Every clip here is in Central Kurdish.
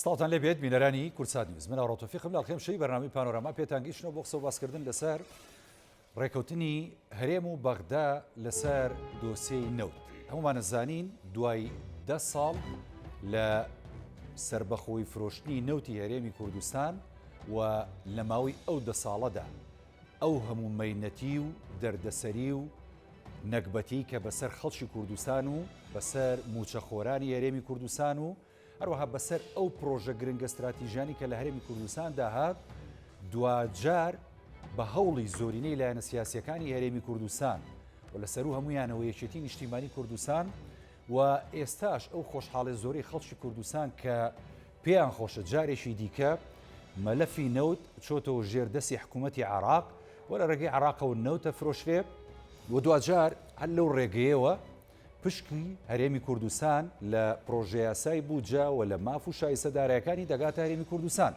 سڵاوتان لێ بێت بینەرانی کوردسات نیوز من ئاڕۆ تۆفیقم لە ئەڵقەی ئەمشەوی بەرنامەی پانۆراما پێتان گەیشتنەوە بۆ قسە و باسکردن لەسەر ڕێکەوتنی هەرێم و بەغدا لەسەر دۆسیەی نەوت هەمومانە زانین دوای دە ساڵ لە سربەخۆی فرۆشتنی نەوتی هەرێمی کوردستان و لە ماوەی ئەو دە ساڵەدا ئەو هەموو مەینەتی و دەردەسەری و نەگبەتی کە بەسەر خەڵکی کوردستان و بەسەر موچەخۆرانی هەرێمی کوردستان و هەروەها بەسەر ئەو پرۆژە گرنگە ستراتیژیانی کە لە هەرێمی کوردستاندا هات، دواجار بە هەوڵی زۆرینەی لایەنە سیاسیەکانی هەرێمی کوردستان و لە سەروو هەموویانەوە یەکێتی نیشتیمانی کوردستان و ئێستاش ئەو خۆشحاڵێ زۆرەی خەڵکی کوردستان کە پێیان خۆشە جارێکی دیکە مەلەفی نەوت چۆتەوە ژێر دەستی حکوومەتی عراق و لە ڕێگەی عراقەوە نەوتە فرۆشرێ و دواجار هەر لەو ڕێگەیەوە پشکی هەرێمی کوردستان لە پرۆژەیاسای بودجە و لە ماف و شایستە دارایەکانی دەگاتە هەرێمی کوردستان.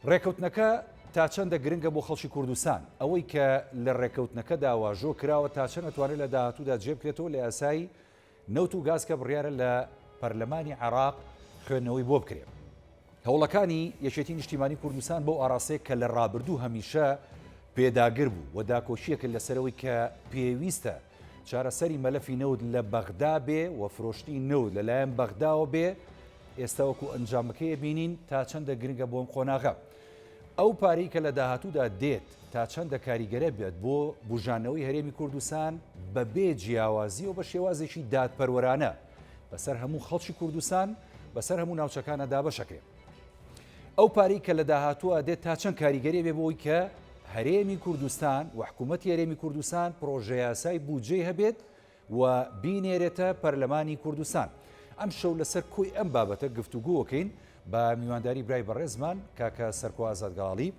ڕێکەوتنەکە تا چەندە گرنگە بۆ خەڵکی کوردستان؟ ئەوەی کە لە ڕێکەوتنەکەدا واژۆ کراوە تا چەند ئەتوانێت لە داهاتوودا جێ بکرێتەوە لە یاسای نەوت و گاز کە بڕیارە لە پەرلەمانی عێراق خوێندنەوەی بۆ بکرێت؟ هەوڵەکانی یەکێتی نیشتیمانی کوردستان بەو ئاراستەیە کە لە ڕابردوو هەمیشە پێداگر بوو و داکۆکییەکە لەسەرەوەی کە پێویستە چارەسەری مەلەفی نەوت لە بەغدا بێ و فرۆشتنی نەوت لەلایەن بەغداوە بێ، ئێستا وەکو ئەنجامەکەی ئەبینین تا چەندە گرنگە بۆ ئەم قۆناغە. ئەو پارەی کە لە داهاتوودا دێت تا چەندە کاریگەرە بێت بۆ بوژانەوەی هەرێمی کوردستان بەبێ جیاوازی و بە شێوازێکی دادپەروەرانە بەسەر هەموو خەڵکی کوردستان بەسەر هەموو ناوچەکانە دابەشەکرێ. ئەو پارەی کە لە داهاتووە دێت تا چەند کاریگەری بێ بۆی کە هەرێمی کوردستان و حکوومەتی هەرێمی کوردستان پرۆژەیاسای بودجەی هەبێت و بینێرێتە پەرلەمانی کوردستان. ئەم شەو لەسەر کۆی ئەم بابەتە گفتوگۆکەین بە میوانداری برای بەڕێزمان کاکە سەرکۆ ئازاد گەڵاڵی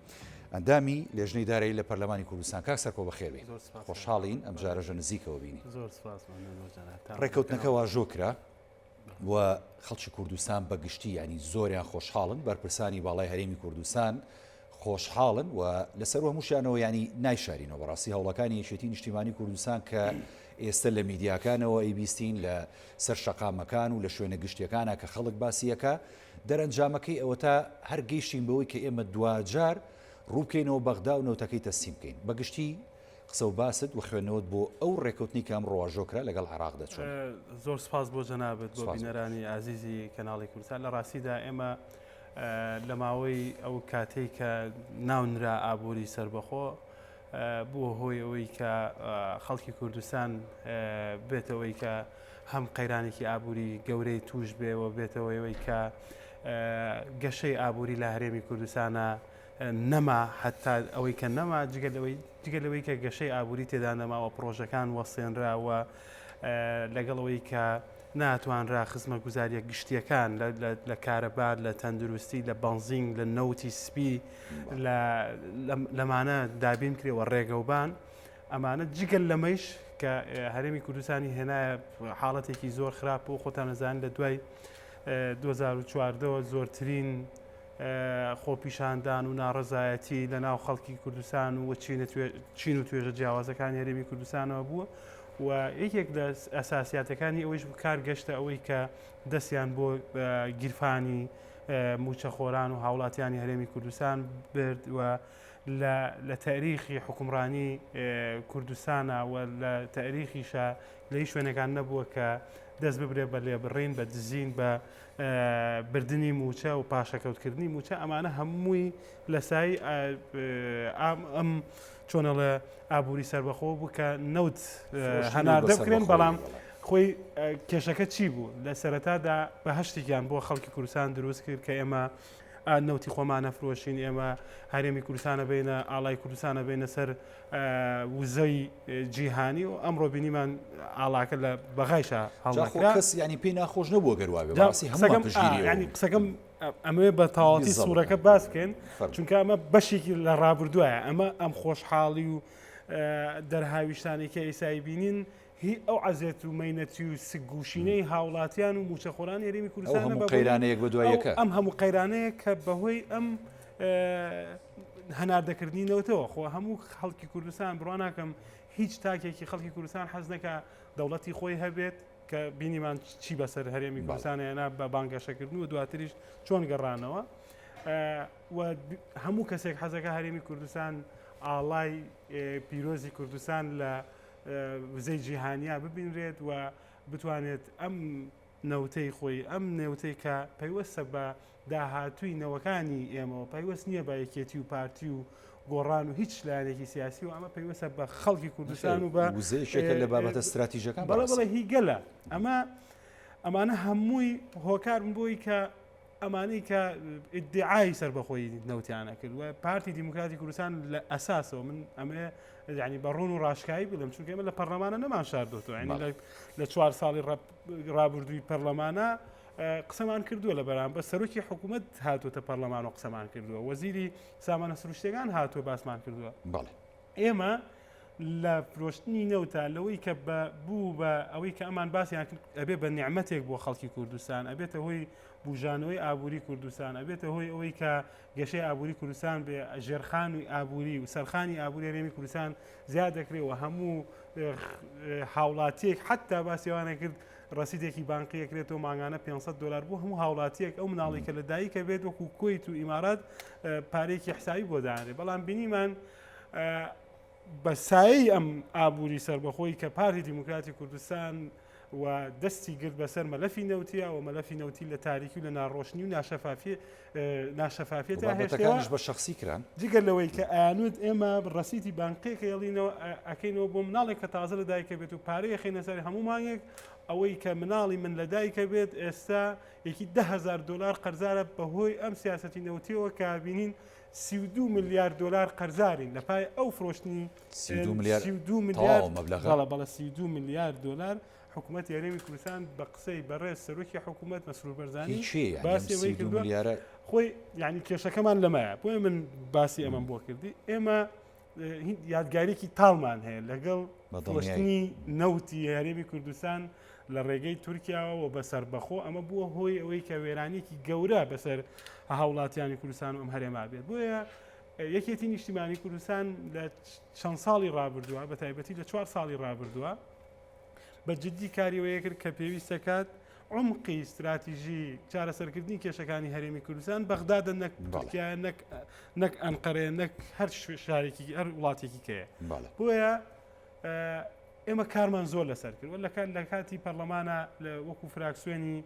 ئەندامی لێژنەی دارایی لە پەرلەمانی کوردستان کاک سەرکۆ بەخێربێی خۆشحاڵین ئەم جارەژە نزیکەوە بینی ڕێککەوتنەکە واژۆ کرا و خەڵکی کوردستان بە گشتی ینی زۆریان خۆشحاڵن بەرپرسانی باڵای هەرێمی کوردستان خۆشحاڵن و لەسەر هەمووشیانەوە ینی نایشارینەوە بەڕاستی هەوڵەکانی یەکێتی نیشتیمانی کوردستان کە ئێستا لە میدیاکانەوە ئەیبیستین لە سەر شەقامەکان و لە شوێنە گشتیەکانە کە خەڵک باسیەکە دەرەنجامەکەی ئەوەتا هەر گەیشتین بەوەی کە ئێمە دواجار ڕووبکەینەوە بەغدا و نەوتەکەی تەسلیم بکەین بەگشتی قسە و باست و خوێندنەوەت بۆ ئەو ڕێکەوتنی کە ئەمڕۆ واژۆ کرا لەگەڵ عێراق دەچۆنە؟ زۆر سپاس بۆ جەنابت بۆ بینەرانی ئازیزی کەناڵی کوردستان لە ڕاستیدا ئێمە لە ماوەی ئەو کاتەی کە ناونرا ئابووری سربەخۆ بووە هۆی ئەوەی کە خەڵکی کوردستان بێتەوەی کە هەم قەیرانێکی ئابووری گەورەی توش بێ و بێتەوەی ئەوەی کە گەشەی ئابووری لە هەرێمی کوردستانە نەما حتا ئەوەی کە نەما جگە لەوەی جگە لەوەی کە گەشەی ئابووری تێدا نەماوە پرۆژەکان وەستێنرا و لەگەڵ ئەوەی کە ناتوانرا خزمەتگوزاریە گشتیەکان لە کارەبا لە تەندروستی لە بەنزین لە نەوتی سپی لەمانە دابین کرێەوە ڕێگەوبان ئەمانە جگەل لەمەیش کە هەرێمی کوردستانی هێنایە حاڵەتێکی زۆر خراپ و خۆتان نەزان لە دوای 2014ەوە زۆرترین خۆپیشاندان و ناڕەزایەتی لە ناو خەڵکی کوردستان و چین و توێژە جیاوازەکانی هەرێمی کوردستانەوە بووە و یەکێک لە ئەساسیاتەکانی ئەوەیش کار گەشتە ئەوەی کە دەستیان بۆ گیرفانی موچەخۆران و هاوڵاتیانی هەرێمی کوردستان برد و لە تاریخی حکومڕانی کوردستانە و لە تاریخیشە لە هیچ شوێنەکان نەبووە کە دەست ببرێ بە لێبڕین بە دزین بە بردنی مووچە و پاشەکەوتکردنی مووچە ئەمانە هەمووی لە سای ئەم چۆنەڵێ ئابووری سربەخۆ بوو کە نەوت هەناردە بکرێن بەڵام خۆی کێشەکە چی بوو لە سەرەتادا بە هەشتێکیان بۆ خەڵکی کوردستان دروست کرد کە ئێمە نەوتی خۆمانە فرۆشین ئێمە هەرێمی کوردستانە بینە ئاڵای کوردستانە بینە سەر وزەی جیهانی و ئەمڕۆ بینیمان ئاڵاکە لە بەغایشە هەڵنەکرا کەس ینی پێی ناخۆش نەبووە گەر وابێ بەڕاستی هەمووان پشتگیری ینی قسەکەم ئەمەوێ بە تەواوەتی سوورەکە باس بکەین چونکە ئەمە بەشێکی لە ڕابردووە ئەمە ئەم خۆشحاڵی و دەرهاویشتانی کە ئیسایی بینین هی ئەو عەزێت و مەینەتی و سگگوشینەی هاوڵاتیان و موچەخۆرانی هەرێمی کوردستانە هەموو قەیرانەیەک بە دوای یەکە ئەم هەموو قەیرانەیە کە بەهۆی ئەم هەناردەکردنی نەوتەوە خۆ هەموو خەڵکی کوردستان بڕوا ناکەم هیچ تاکێکی خەڵکی کوردستان حەز نەکا دەوڵەتی خۆی هەبێت. کە بینیمان چی بەسەر هەرێمی کوردستان هێنا بە بانگەشەکردن و دواتریش چۆن گەڕانەوە و هەموو کەسێک حەزەکە هەرێمی کوردستان ئاڵای پیرۆزی کوردستان لە وزەی جیهانیا ببینرێت و بتوانێت ئەم نەوتەی خۆی، ئەم نەوتەی کە پەیوەستە بە داهاتووی نەوەکانی ئێمەوە، پەیوەست نییە بە یەکێتی و پارتی و گۆڕان و هیچ لایەنێکی سیاسی و ئەمە پەیوەستە بە خەڵکی کوردستان و بە وزەیەکێکە لە بابەتە ستراتیژەکان. بەڵێ بەڵێ هی گەلە. ئەمە ئەمانە هەمووی هۆکار بوون بۆی کە ئەمانەی کە ئیدعای سەربەخۆیی نەوتیان ئەکرد و پارتی دیموکراتی کوردستان لە ئەساسەوە من ئەمێ یعنی بە ڕوون و ڕاشکایی بڵێم چونکە ئێمە لە پەرلەمانە نەمان شاردۆتەوە یعنی لە چوار ساڵی ڕابردووی پەرلەمانە قسەمان کردووە لە بەرامبەر سەرۆکی حکوومەت هاتووەتە پەرلەمان و قسەمان کردووە وەزیری سامانە سروشتەکان هاتووە باسمان کردووە ئێمە لە فرۆشتنی نەوتا لەوەی کە بە بوو بە ئەوەی کە ئەمان باسیان کرد ئەبێ بە نیعمەتێک بۆ خەڵکی کوردستان ئەبێتە هۆی بوژانەوەی ئابووری کوردستان ئەبێتە هۆی ئەوەی کە گەشەی ئابووری کوردستان بێ ژێرخانی ئابووری و سەرخانی ئابووری هەرێمی کوردستان زیاد دەکرێت و هەموو هاوڵاتیەک حتا باسیوانە کرد ڕەسیدێکی بانقی ئەکرێتەوە مانگانە 500 دلار بۆ هەموو هاوڵاتیەک ئەو مناڵی کە لە دایکە بێت وەکو کوەیت و ئیمارات پارێکی حسابی بۆ دانرێت بەڵام بینیمان بە سایەی ئەم ئابووری سەربەخۆی کە پارتی دیموکراتی کوردستان و دەستی گرت بەسەر مەلەفی نەوتیە و مەلەفی نەوتی لە تاریکی و لە ناڕۆشنی و ناشەفافی ناشەفافیەت هێشتەکانیش بە شخصی کران. جگە لەوەی کە ئەیانوت ئێمە ڕەسیتی بانقیەک هێڵینەوە ئەکەینەوە بۆ مناڵێک کە تازە لە دایکە بێت و پارەی ئەخەینە سەر هەموو مانگێک ئەوەی کە مناڵی من لە دایکە بێت ئێستا یەکی 10هزار دلار قەرزارە بەهۆی ئەم سیاسەتی نەوتیەوە کە بینین 32 ملیار دلار قەرزارین لە پای ئەو فرۆشتنی 32 ملیار 32 ملیار تەواو مەبلەغە؟ بەڵێ بەڵێ 32 ملیار دلار حکوومەتی هەرێمی کوردستان بە قسەی بەڕێز سەرۆکی حکوومەت مەسرور بەرزانی هی کێیە؟ یانی ئەم باسی ئەوەی 32 کردووە ملیارە خۆی یعنی کێشەکەمان لەمایە بۆیە من باسی ئەمەم بۆ کردی ئێمە یادگارێکی تاڵمان هەیە لەگەڵ بە دڵنیایی. فرۆشتنی نەوتی هەرێمی کوردستان لە ڕێگەی تورکیاوە و بە سەربەخۆ ئەمە بووە هۆی ئەوەی کە وێرانیەکی گەورە بەسەر هاوڵاتیانی کوردستان و ئەم هەرێما بێت بۆیە یەکێتی نیشتیمانی کوردستان لە چەند ساڵی ڕابردووە بە تایبەتی لە چوار ساڵی ڕابردووە بە جددی کاری وەیە کرد کە پێویستە کات عمقی ستراتیژی چارەسەرکردنی کێشەکانی هەرێمی کوردستان بەغدادە نەک تورکیا نەک نەک ئەنقەرەیە نەک هەر شارێکی هەر وڵاتێکی کەیە بۆیە ئێمە کارمان زۆر لەسەر کرد لە کات لە کاتی پەرلەمانە لە وەکو فراکسیۆنی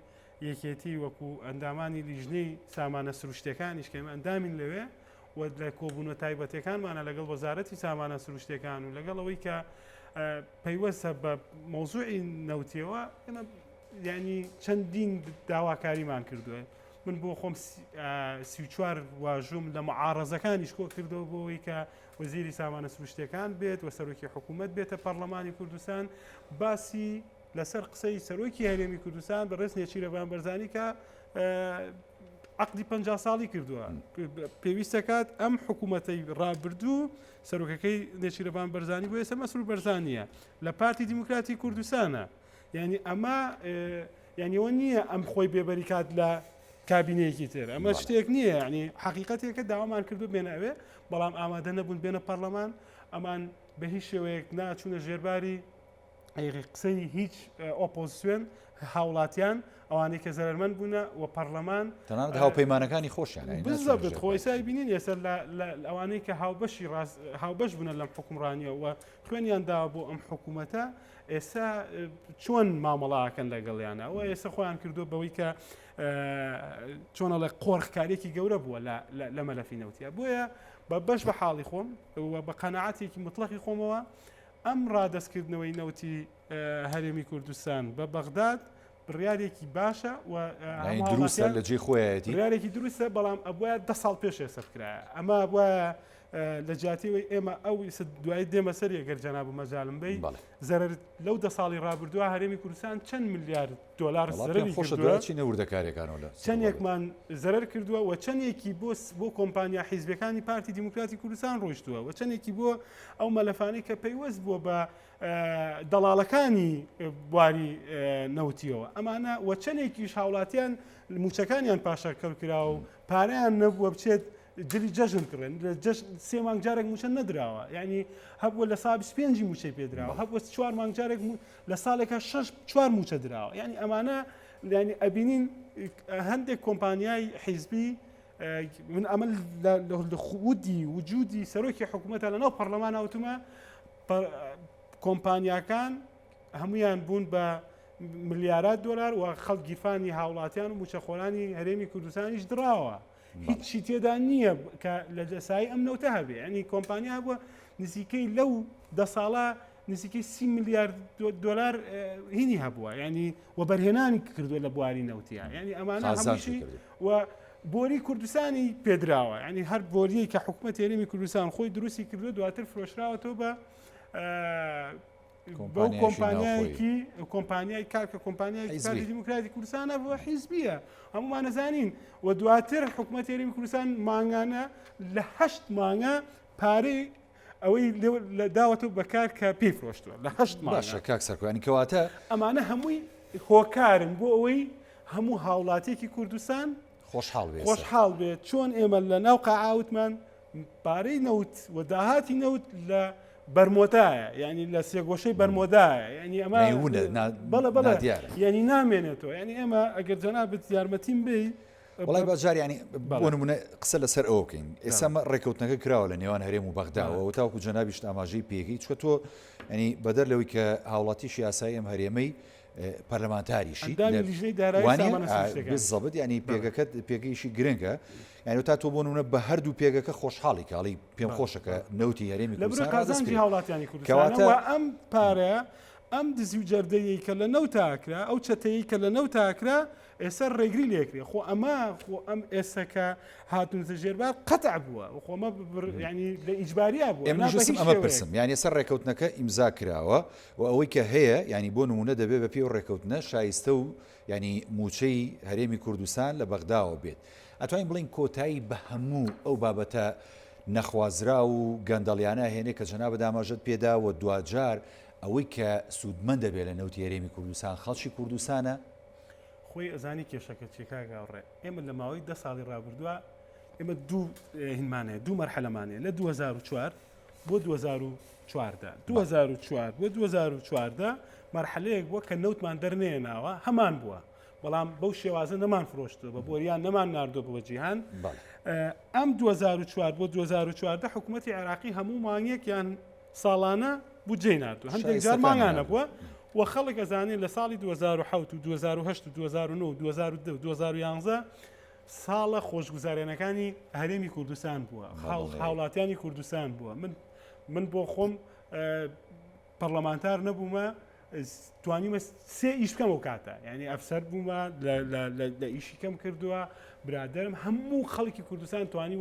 یەکێتی وەکو ئەندامانی لیژنەی سامانە سروشتەکانیش کە ئێمە ئەندامین لەوێ و لە کۆبوونە تایبەتەکانمانە لەگەڵ وەزارەتی سامانە سروشتەکان و لەگەڵ ئەوەی کە پەیوەستە بە مەوزوعی نەوتیەوە ئێمە یعنی چەندین داواکاریمان کردووە من بۆ خۆم 34 واژوم لە معارەزەکانیش کۆ کردەوە بۆ ئەوەی کە وەزیری سامانە سروشتەکان بێت و سەرۆکی حکوومەت بێتە پەرلەمانی کوردستان باسی لەسەر قسەی سەرۆکی هەرێمی کوردستان بەڕێز نێچیرەڤان بەرزانی کە عقدی 50 ساڵی کردووە پێویستەکات ئەم حکوومەتەی ڕابردوو سەرۆکەکەی نێچیرەڤان بەرزانی بۆ ئێستا مەسرور بەرزانیە لە پارتی دیموکراتی کوردستانە یعنی ئەمە یعنی ئەوە نییە ئەم خۆی بێبەریکات لە کابینەیەکی تر ئەمە شتێک نییە ینی حقیقەتێکە داوامان کردو بێنە ئەوێ بەڵام ئامادە نەبوون بێنە پەرلەمان ئەمان بە هیچ شێوەیەک ناچوونە ژێرباری قسەی هیچ ئۆپۆزیسیۆن هاوڵاتیان ئەوانەی کە زەرمەند بوونە و پەرلەمان تەنانەت هاوپەیمانەکانی خۆشیان بزەبت خۆیسای بینین ئێستا ئەوانەی کە هاوبەشی ڕاست هاوبەش بوونە لەم حکومڕانیەوە و خوێنیان داوە بۆ ئەم حکوومەتە ئێستا چۆن مامەڵاکەن لەگەڵیانە و ئێستا خۆیان کردو بەوەی کە چۆنەڵێ قۆرخکارێکی گەورە بووە لە مەلەفی نەوتە بۆیە بە بەش بە حاڵی خۆم و بە قەنەعاتێکی مطلقی خۆمەوە ئەم ڕادەستکردنەوەی نەوتی هەرێمی کوردستان بە بەغداد بڕیارێکی باشە و دروستە لە جێی خۆیەتی بڕیارێکی دروستە بەڵام ئەبوایە دە ساڵ پێش ئێستا بکرایە ئەمە ئەبوایە لە جیاتی ئەوەی ئێمە ئەو دوایی دێمە سەر ئەگەر جەناب و مەجالم بی زەرەر لەو دە ساڵی ڕابردووە هەرێمی کوردستان چەند ملیار دۆلار زەرەری خۆشە کردووە چینە وردەکاریەکانەوە لە چەندێکمان زەرەر کردووە و چەندێکی بۆ بۆ کۆمپانیا حیزبەکانی پارتی دیموکراتی کوردستان ڕۆیشتووە و چەندێکی بۆ ئەو مەلەفانەی کە پەیوەست بووە بە دەڵاڵەکانی بواری نەوتیەوە ئەمانە و چەندێکیش هاوڵاتیان موچەکانیان پاشەکەوت کرا و پارەیان نەبووە بچێت. جلی جەژن کڕێن لە جەژن سێ مانگ جارێک موچە نەدراوە یعنی هەبووە لە سا 25 موچەی پێدراوە هەبووە چوار مانگ جارێک لە ساڵێکە شش چوار موچە دراوە یعنی ئەمانە یعنی ئەبینین هەندێک کۆمپانیای حیزبی من ئەمە لە خودی وجودی سەرۆکی حکوومەتە لەناو پەرلەمان وتمە کۆمپانیاکان هەمویان بوون بە ملیارات دۆلار و خەڵک گیرفانی هاوڵاتیان و موچەخۆرانی هەرێمی کوردستانیش دراوە هیچی تێدا نییە کە لە دەسایی ئەم نەوتە هەبێ ینی کۆمپانیا بووە نزیکەی لەو دە ساڵە نزیکەی سی میلیارد دۆلار هینی هەبووە ینی وەبەرهێنانی کردووە لە بواری نەوتیا ینی ئەمانە هەمووشی و بۆری کوردستانی پێدراوە ینی هەر بۆریەی کە حکوومەت هەرێمی کوردستان خۆی دروستی کردو دواتر فرۆشراوەتەوە بە بەو کۆمپانیایەکی کۆمپانیای کار کە کۆمپانیای پارتی دیموکراتی کوردستانە بۆ حیزبیە هەمومان نەزانین و دواتر حکوومەت هەرێمی کوردستان مانگانە لە هەشت مانگە پارەی ئەوەی لە داوەتەوە بەکار کە پێی فرۆشتووە لە هەشت باشە کاک سەرکوانی کەواتە ئەمانە هەمووی هۆکارن بۆ ئەوەی هەموو هاوڵاتێکی کوردستان خۆشحاڵ بێت خۆشحاڵ بێت چۆن ئێمە لە ناو قاعاوتمان پارەی نەوت و داهاتی نەوت لە بەرمۆدایە یعنی لە سێگۆشەی بەرمۆدایە یعنی ئەمە بەڵێ بەڵێ یعنی نامێنێتەوە یعنی ئێمە ئەگەر جەنابت یارمەتیم بی وڵی بەجار ینی بۆ نمونە قسە لەسەر ئەوە بکەین ئێستا ڕێککەوتنەکە کراوە لە نێوان هەرێم و بەغداوە و تاوکو جەنابیشت ئاماژەی پێگەی چکە تۆ ینی بەدەر لەوەی کە هاوڵاتیشی یاسایی ئەم هەرێمەی پەرلەمانتاریشی زەبت ینی پێگەکەت پێگەیشی گرنگە یعنی تا تۆ بۆ نمونە بە هەردوو پێگەکە خۆشحاڵی کاڵی پێم خۆشەکە نەوتی هەرێمی لە قازانجی هاوڵاتیانی کوردستانەوە ئەم پارە ئەم دزی و جەردەیەی کە لە نەوتاکرا ئەو چەتەیە کە لە نەوتاکرا ئێستا ڕێگری لێکرێ خۆ ئەمە خۆ ئەم ئێستا کە هاتونتە ژێربار قەتع بووە خۆمە ینی لە ئیجباریا بووە ئەمە پرسم یان سەر ڕێکەوتنەکە ئیمزا کراوە و ئەوەی کە هەیە یانی بۆ نموونە دەبێ بە پێی ئەو ڕێکەوتنە شایستە و یانی مووچەی هەرێمی کوردستان لە بەغداوە بێت. ئەتوانین بڵێین کۆتایی بە هەموو ئەو بابەتە نەخوازراو و گەندەڵیانە ئەهێنێ کە جەنابت ئاماژەت پێدا و دواجار ئەوەی کە سوودمەند دەبێ لە نەوتی هەرێمی کوردستان خەڵکی کوردستانە؟ خۆی ئەزانی کێشەکە چیە کاک هاوڕێ ئێمە لە ماوەی دە ساڵی ڕابردووە ئێمە دوو هینمان هەیە دوو مەرحەلەمان هەیە لە 2004 بۆ 2014 2004 بۆ 2014 مەرحەلەیەک بووە کە نەوتمان دەرنێناوە هەمان بووە بەڵام بەو شێوازە نەمان فرۆشتووە بە بۆریان نەمان ناردووە بۆ جیهان ئەم 2004 بۆ 2014 حکوومەتی عێراقی هەموو مانگێک یان ساڵانە بودجەی ناردووە هەندێک جار مانگانە بووە و خەڵک ئەزانێت لە ساڵی 2007 و 2008 و 2009 و 2010 و 2011 ساڵە خۆشگوزارێنەکانی هەرێمی کوردستان بووە هاوڵاتیانی کوردستان بووە من من بۆ خۆم پەرلەمانتار نەبوومە توانیمە سێ ئیش بکەم ئەو کاتە یعنی ئەفسەر بوومە لە ئیشی کەم کردووە برادرم هەموو خەڵکی کوردستان توانی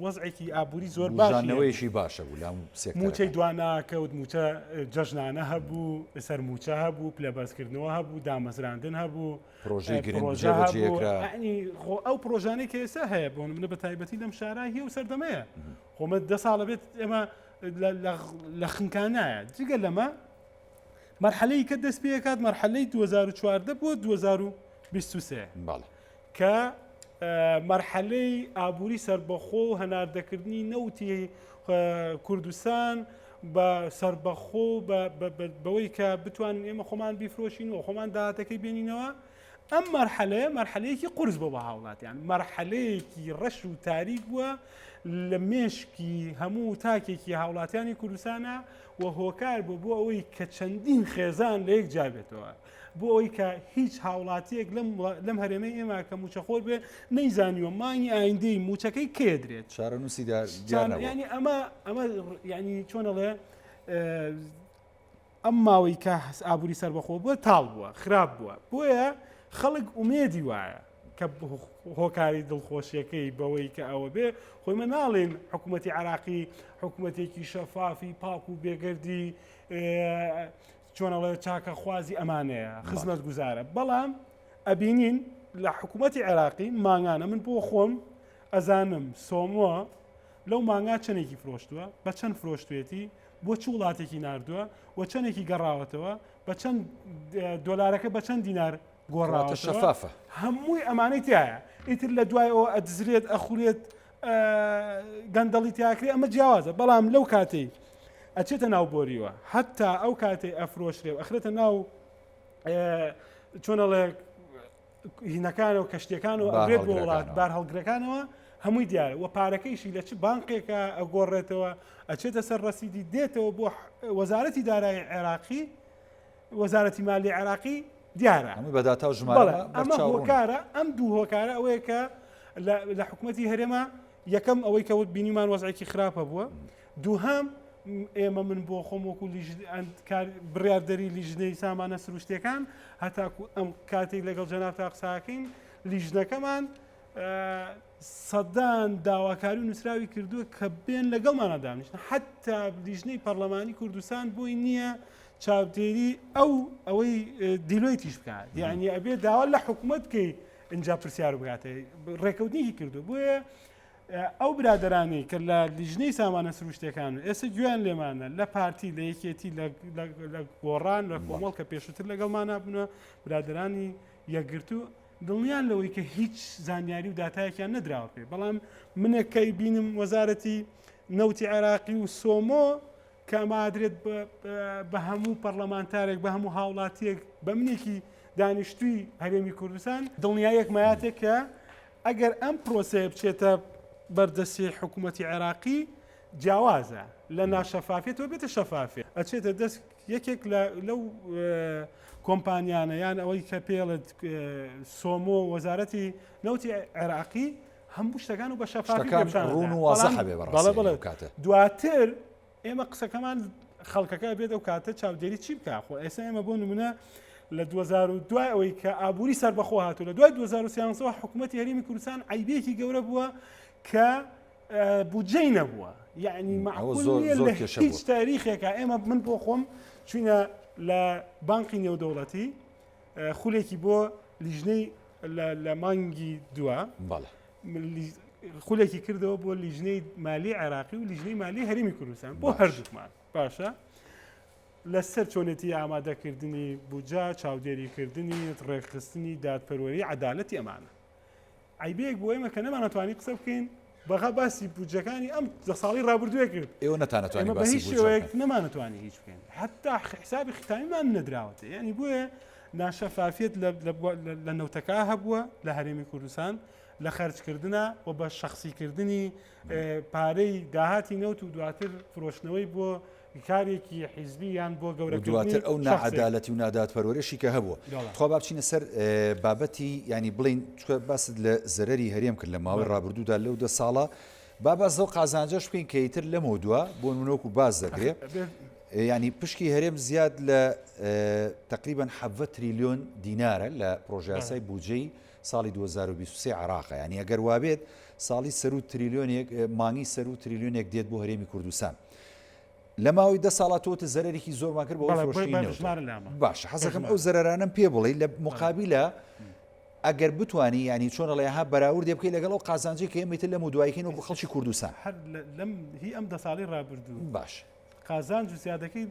وەزعێکی ئابووری زۆر باشەوەیشی باشە بوو لام موچەی دواناکەوت موچە جەژنانە هەبوو سەر موچە هەبوو پلە بەرزکردنەوە هەبوو دامەزراندن هەبوو پرۆژەی گرنگ جێبەجێکرا خۆ ئەو پرۆژانەی کە ئێستا هەیە بۆ منە بە تایبەتی لەم شارە هی و سەردەمەیە خۆمە دە ساڵە بێت ئێمە لە خنکانایە جگە لەمە مەرحەلەی کە دەست پێکات مەرحەلەی 2014 بۆ 2023 بەڵێ کە مەرحەلەی ئابووری سەربەخۆ و هەناردەکردنی نەوتی کوردستان بە سەربەخۆ بەوەی کە بتوانین ئێمە خۆمان بیفرۆشین و خۆمان داهاتەکەی بێنینەوە ئەم مەرحەلەیە مەرحەلەیەکی قورس بۆ بە هاوڵاتیان مەرحەلەیەکی ڕەش و تاریک بووە لە مێشکی هەموو تاکێکی هاوڵاتیانی کوردستانە و هۆکار بوو بۆ ئەوەی کە چەندین خێزان لە یەک جابێتەوە بۆ ئەوەی کە هیچ هاوڵاتیەک لەم لەم هەرێمەی ئێمە کە موچەخۆر بێ نەیزانیوە مانگی ئایندەی موچەکەی کێ درێت چارەنووسی ینی ئەمە ئەمە ینی چۆنەڵێ ئەم ماوەی کە ئابووری سەربەخۆ بووە تاڵ بووە خراپ بووە بۆیە خەڵک ئومێدی وایە کە هۆکاری دڵخۆشیەکەی بەوەی کە ئەوە بێ خۆی مە ناڵێن حکوومەتی عراقی حکوومەتێکی شەفافی پاک و بێگەردی چۆنەڵێ چاکە خوازی ئەمانەیە خزمەت گوزارە بەڵام ئەبینین لە حکوومەتی عێراقی مانگانە من بۆ خۆم ئەزانم سۆمۆ لەو مانگا چەندێکی فرۆشتووە بە چەند فرۆشتوێتی بۆ چ وڵاتێکی ناردووە و چەندێکی گەڕاوەتەوە بە چەند دۆلارەکە بە چەند دینار گۆڕاوە شەفافە هەمووی ئەمانەی تایە ئیتر لە دوای ئەوە ئەدزرێت ئەخورێت. گەندەڵی تیاکری ئەمە جیاوازە بەڵام لەو کاتەی ئەچێتە ناو بۆریوە حتا ئەو کاتەی ئەفرۆشرێ و ئەخرێتە ناو چۆنەڵێ هینەکانەوە کەشتیەکانەوە ئەبرێت بۆ وڵات بار هەڵگرەکانەوە هەمووی دیارە و پارەکەیشی لە چ بانقێکە ئەگۆڕێتەوە ئەچێتە سەر ڕەسیدی دێتەوە بۆ وەزارەتی دارایی عێراقی وەزارەتی مالی عێراقی دیارە هەمووی بە داتا و ژمارە ئەمە هۆکارە ئەم دوو هۆکارە ئەوەیە کە لە حکوومەتی هەرێمە یەکەم ئەوەی کە وت بینیمان وەزعێکی خراپە بووە دووهەم ئێمە من بۆ خۆم وەکو بڕیاردەری لیژنەی سامانە سروشتیەکان هەتاکو ئەم کاتێک لەگەڵ جەنابتا قساکەین لیژنەکەمان سەدان داواکاری و نووسراوی کردووە کە بێن لەگەڵمانە دانیشتن حتا لیژنەی پەرلەمانی کوردستان بۆی نییە چاودێری ئەو ئەوەی دیلۆیتیش بکات یعنی ئەبێ داوا لە حکوومەت بکەیت اینجا پرسیار بکاتێ ڕێکەوتنیکی کردو بۆیە ئەو برادەرانەی کە لە لیژنەی سامانە سروشتەکان و ئێستا گوێیان لێمانە لە پارتی لە یەکێتی لە گۆڕان لە کۆمەڵ کە پێشووتر لەگەڵمانە بوونە برادەرانی یەکگرتوو دڵنیان لەوەی کە هیچ زانیاری و داتایەکیان نەدراوە پێ بەڵام منێک کەی بینم وەزارەتی نەوتی عێراقی و سۆمۆ کە ئەمە ئادرێت بە هەموو پەرلەمانتارێک بە هەموو هاوڵاتیەک بە منێکی دانیشتووی هەرێمی کوردستان دڵنیایەک مایاتێک کە ئەگەر ئەم پرۆسەیە بچێتە بەردەستی حکوومەتی عێراقی جیاوازە لە ناشەفافێتەوە بێتە شەفافێ ئەچێتە دەست یەکێک لەو کۆمپانیانە یان ئەوەی کە پێڵێت سۆمۆ وەزارەتی نەوتی عێراقی هەموو شتەکان و بە شەفافی ڕوون و وازح بێ بەڕاستی ئەو کاتە. دواتر ئێمە قسەکەمان خەڵکەکە بێت ئەو کاتە چاودێری چی بکە خۆ ئێستا ئێمە بۆ نمونە لە 2000 دوای ئەوەی کە ئابووری سەربەخۆ هاتوو لە دوای 2013 حکوومەتی هەرێمی کوردستان عیبێکی گەورە بووە کە بودجەی نەبووە یعنی معقول لە هیچ تاریخێکە ئێمە من بۆ خۆم چوینە لە بانقی نێودەوڵەتی خولێکی بۆ لیژنەی لە مانگی دووە خولێکی کردەوە بۆ لیژنەی مالی عێراقی و لیژنەی مالی هەرێمی کوردستان بۆ هەردووکمان باشە لەسەر چۆنێتی ئامادەکردنی بجا چاودێریکردنی ڕێکخستنی دادپەروەری عدالەتی ئەمانە عیبەیەک بۆ ئێمە کە نەمانەتوانی قسە بکەین بەغا باسی بودجەکانی ئەم دە ساڵی ڕابردووێ کرد ئێوە نەتانەتوانی بە هیچ شێوەیەک نەمانەتوانی هیچ بکەین حتا حسابی ختامیمان نەدراوەتە یعنی بۆیە ناشەفافیت لە نەوتەکە هەبووە لە هەرێمی کوردستان لە خەرجکردە و بە شخصیکردنی پارەی داهاتی نەوت و دواتر فرۆشتنەوەی بۆ کارێکی حیزبی یان بۆ گەورە دواتر ئەو ناعەدالەتی و نادادپەروەرەشی کە هەبووە. تخوا با بچینە سەر بابەتی یانی بڵین چکە باست لە زەرەری هەرێم کرد لە ماوەی ڕابردوودا لەو دە ساڵە با باس لەو قازانجەش بکەین کە ئیتر لەمەو دوا بۆ نمونە وەکو باس دەکرێ ینی پشکی هەرێم زیاد لە تقریبا 17 تریلیۆن دینارە لە پرۆژیاسای بودجەی ساڵی 2023 عراقە ینی ئەگەر وابێت ساڵی سەرو تریلیۆنێک مانگی سەرو تریلیۆنێک دێت بۆ هەرێمی کوردستان لە ماوەی دە ساڵا تۆ وتت زەرەرێکی زۆرمان کرد بەهۆی فرۆشتنی نەوت. باشە حەزەکەم ئەو زەرەرانەم پێ بڵێی لە مقابلە ئەگەر بتانی ینی چۆن ئەڵێ ها بەراوردێ بکەی لەگەڵ ئەو قازانجی کە ئێمە تر لەم و دوایکەین وەکو خەڵکی کوردستان هەر لەم هی ئەم دە ساڵی ڕابردوو باش قازانج و زیادەکەی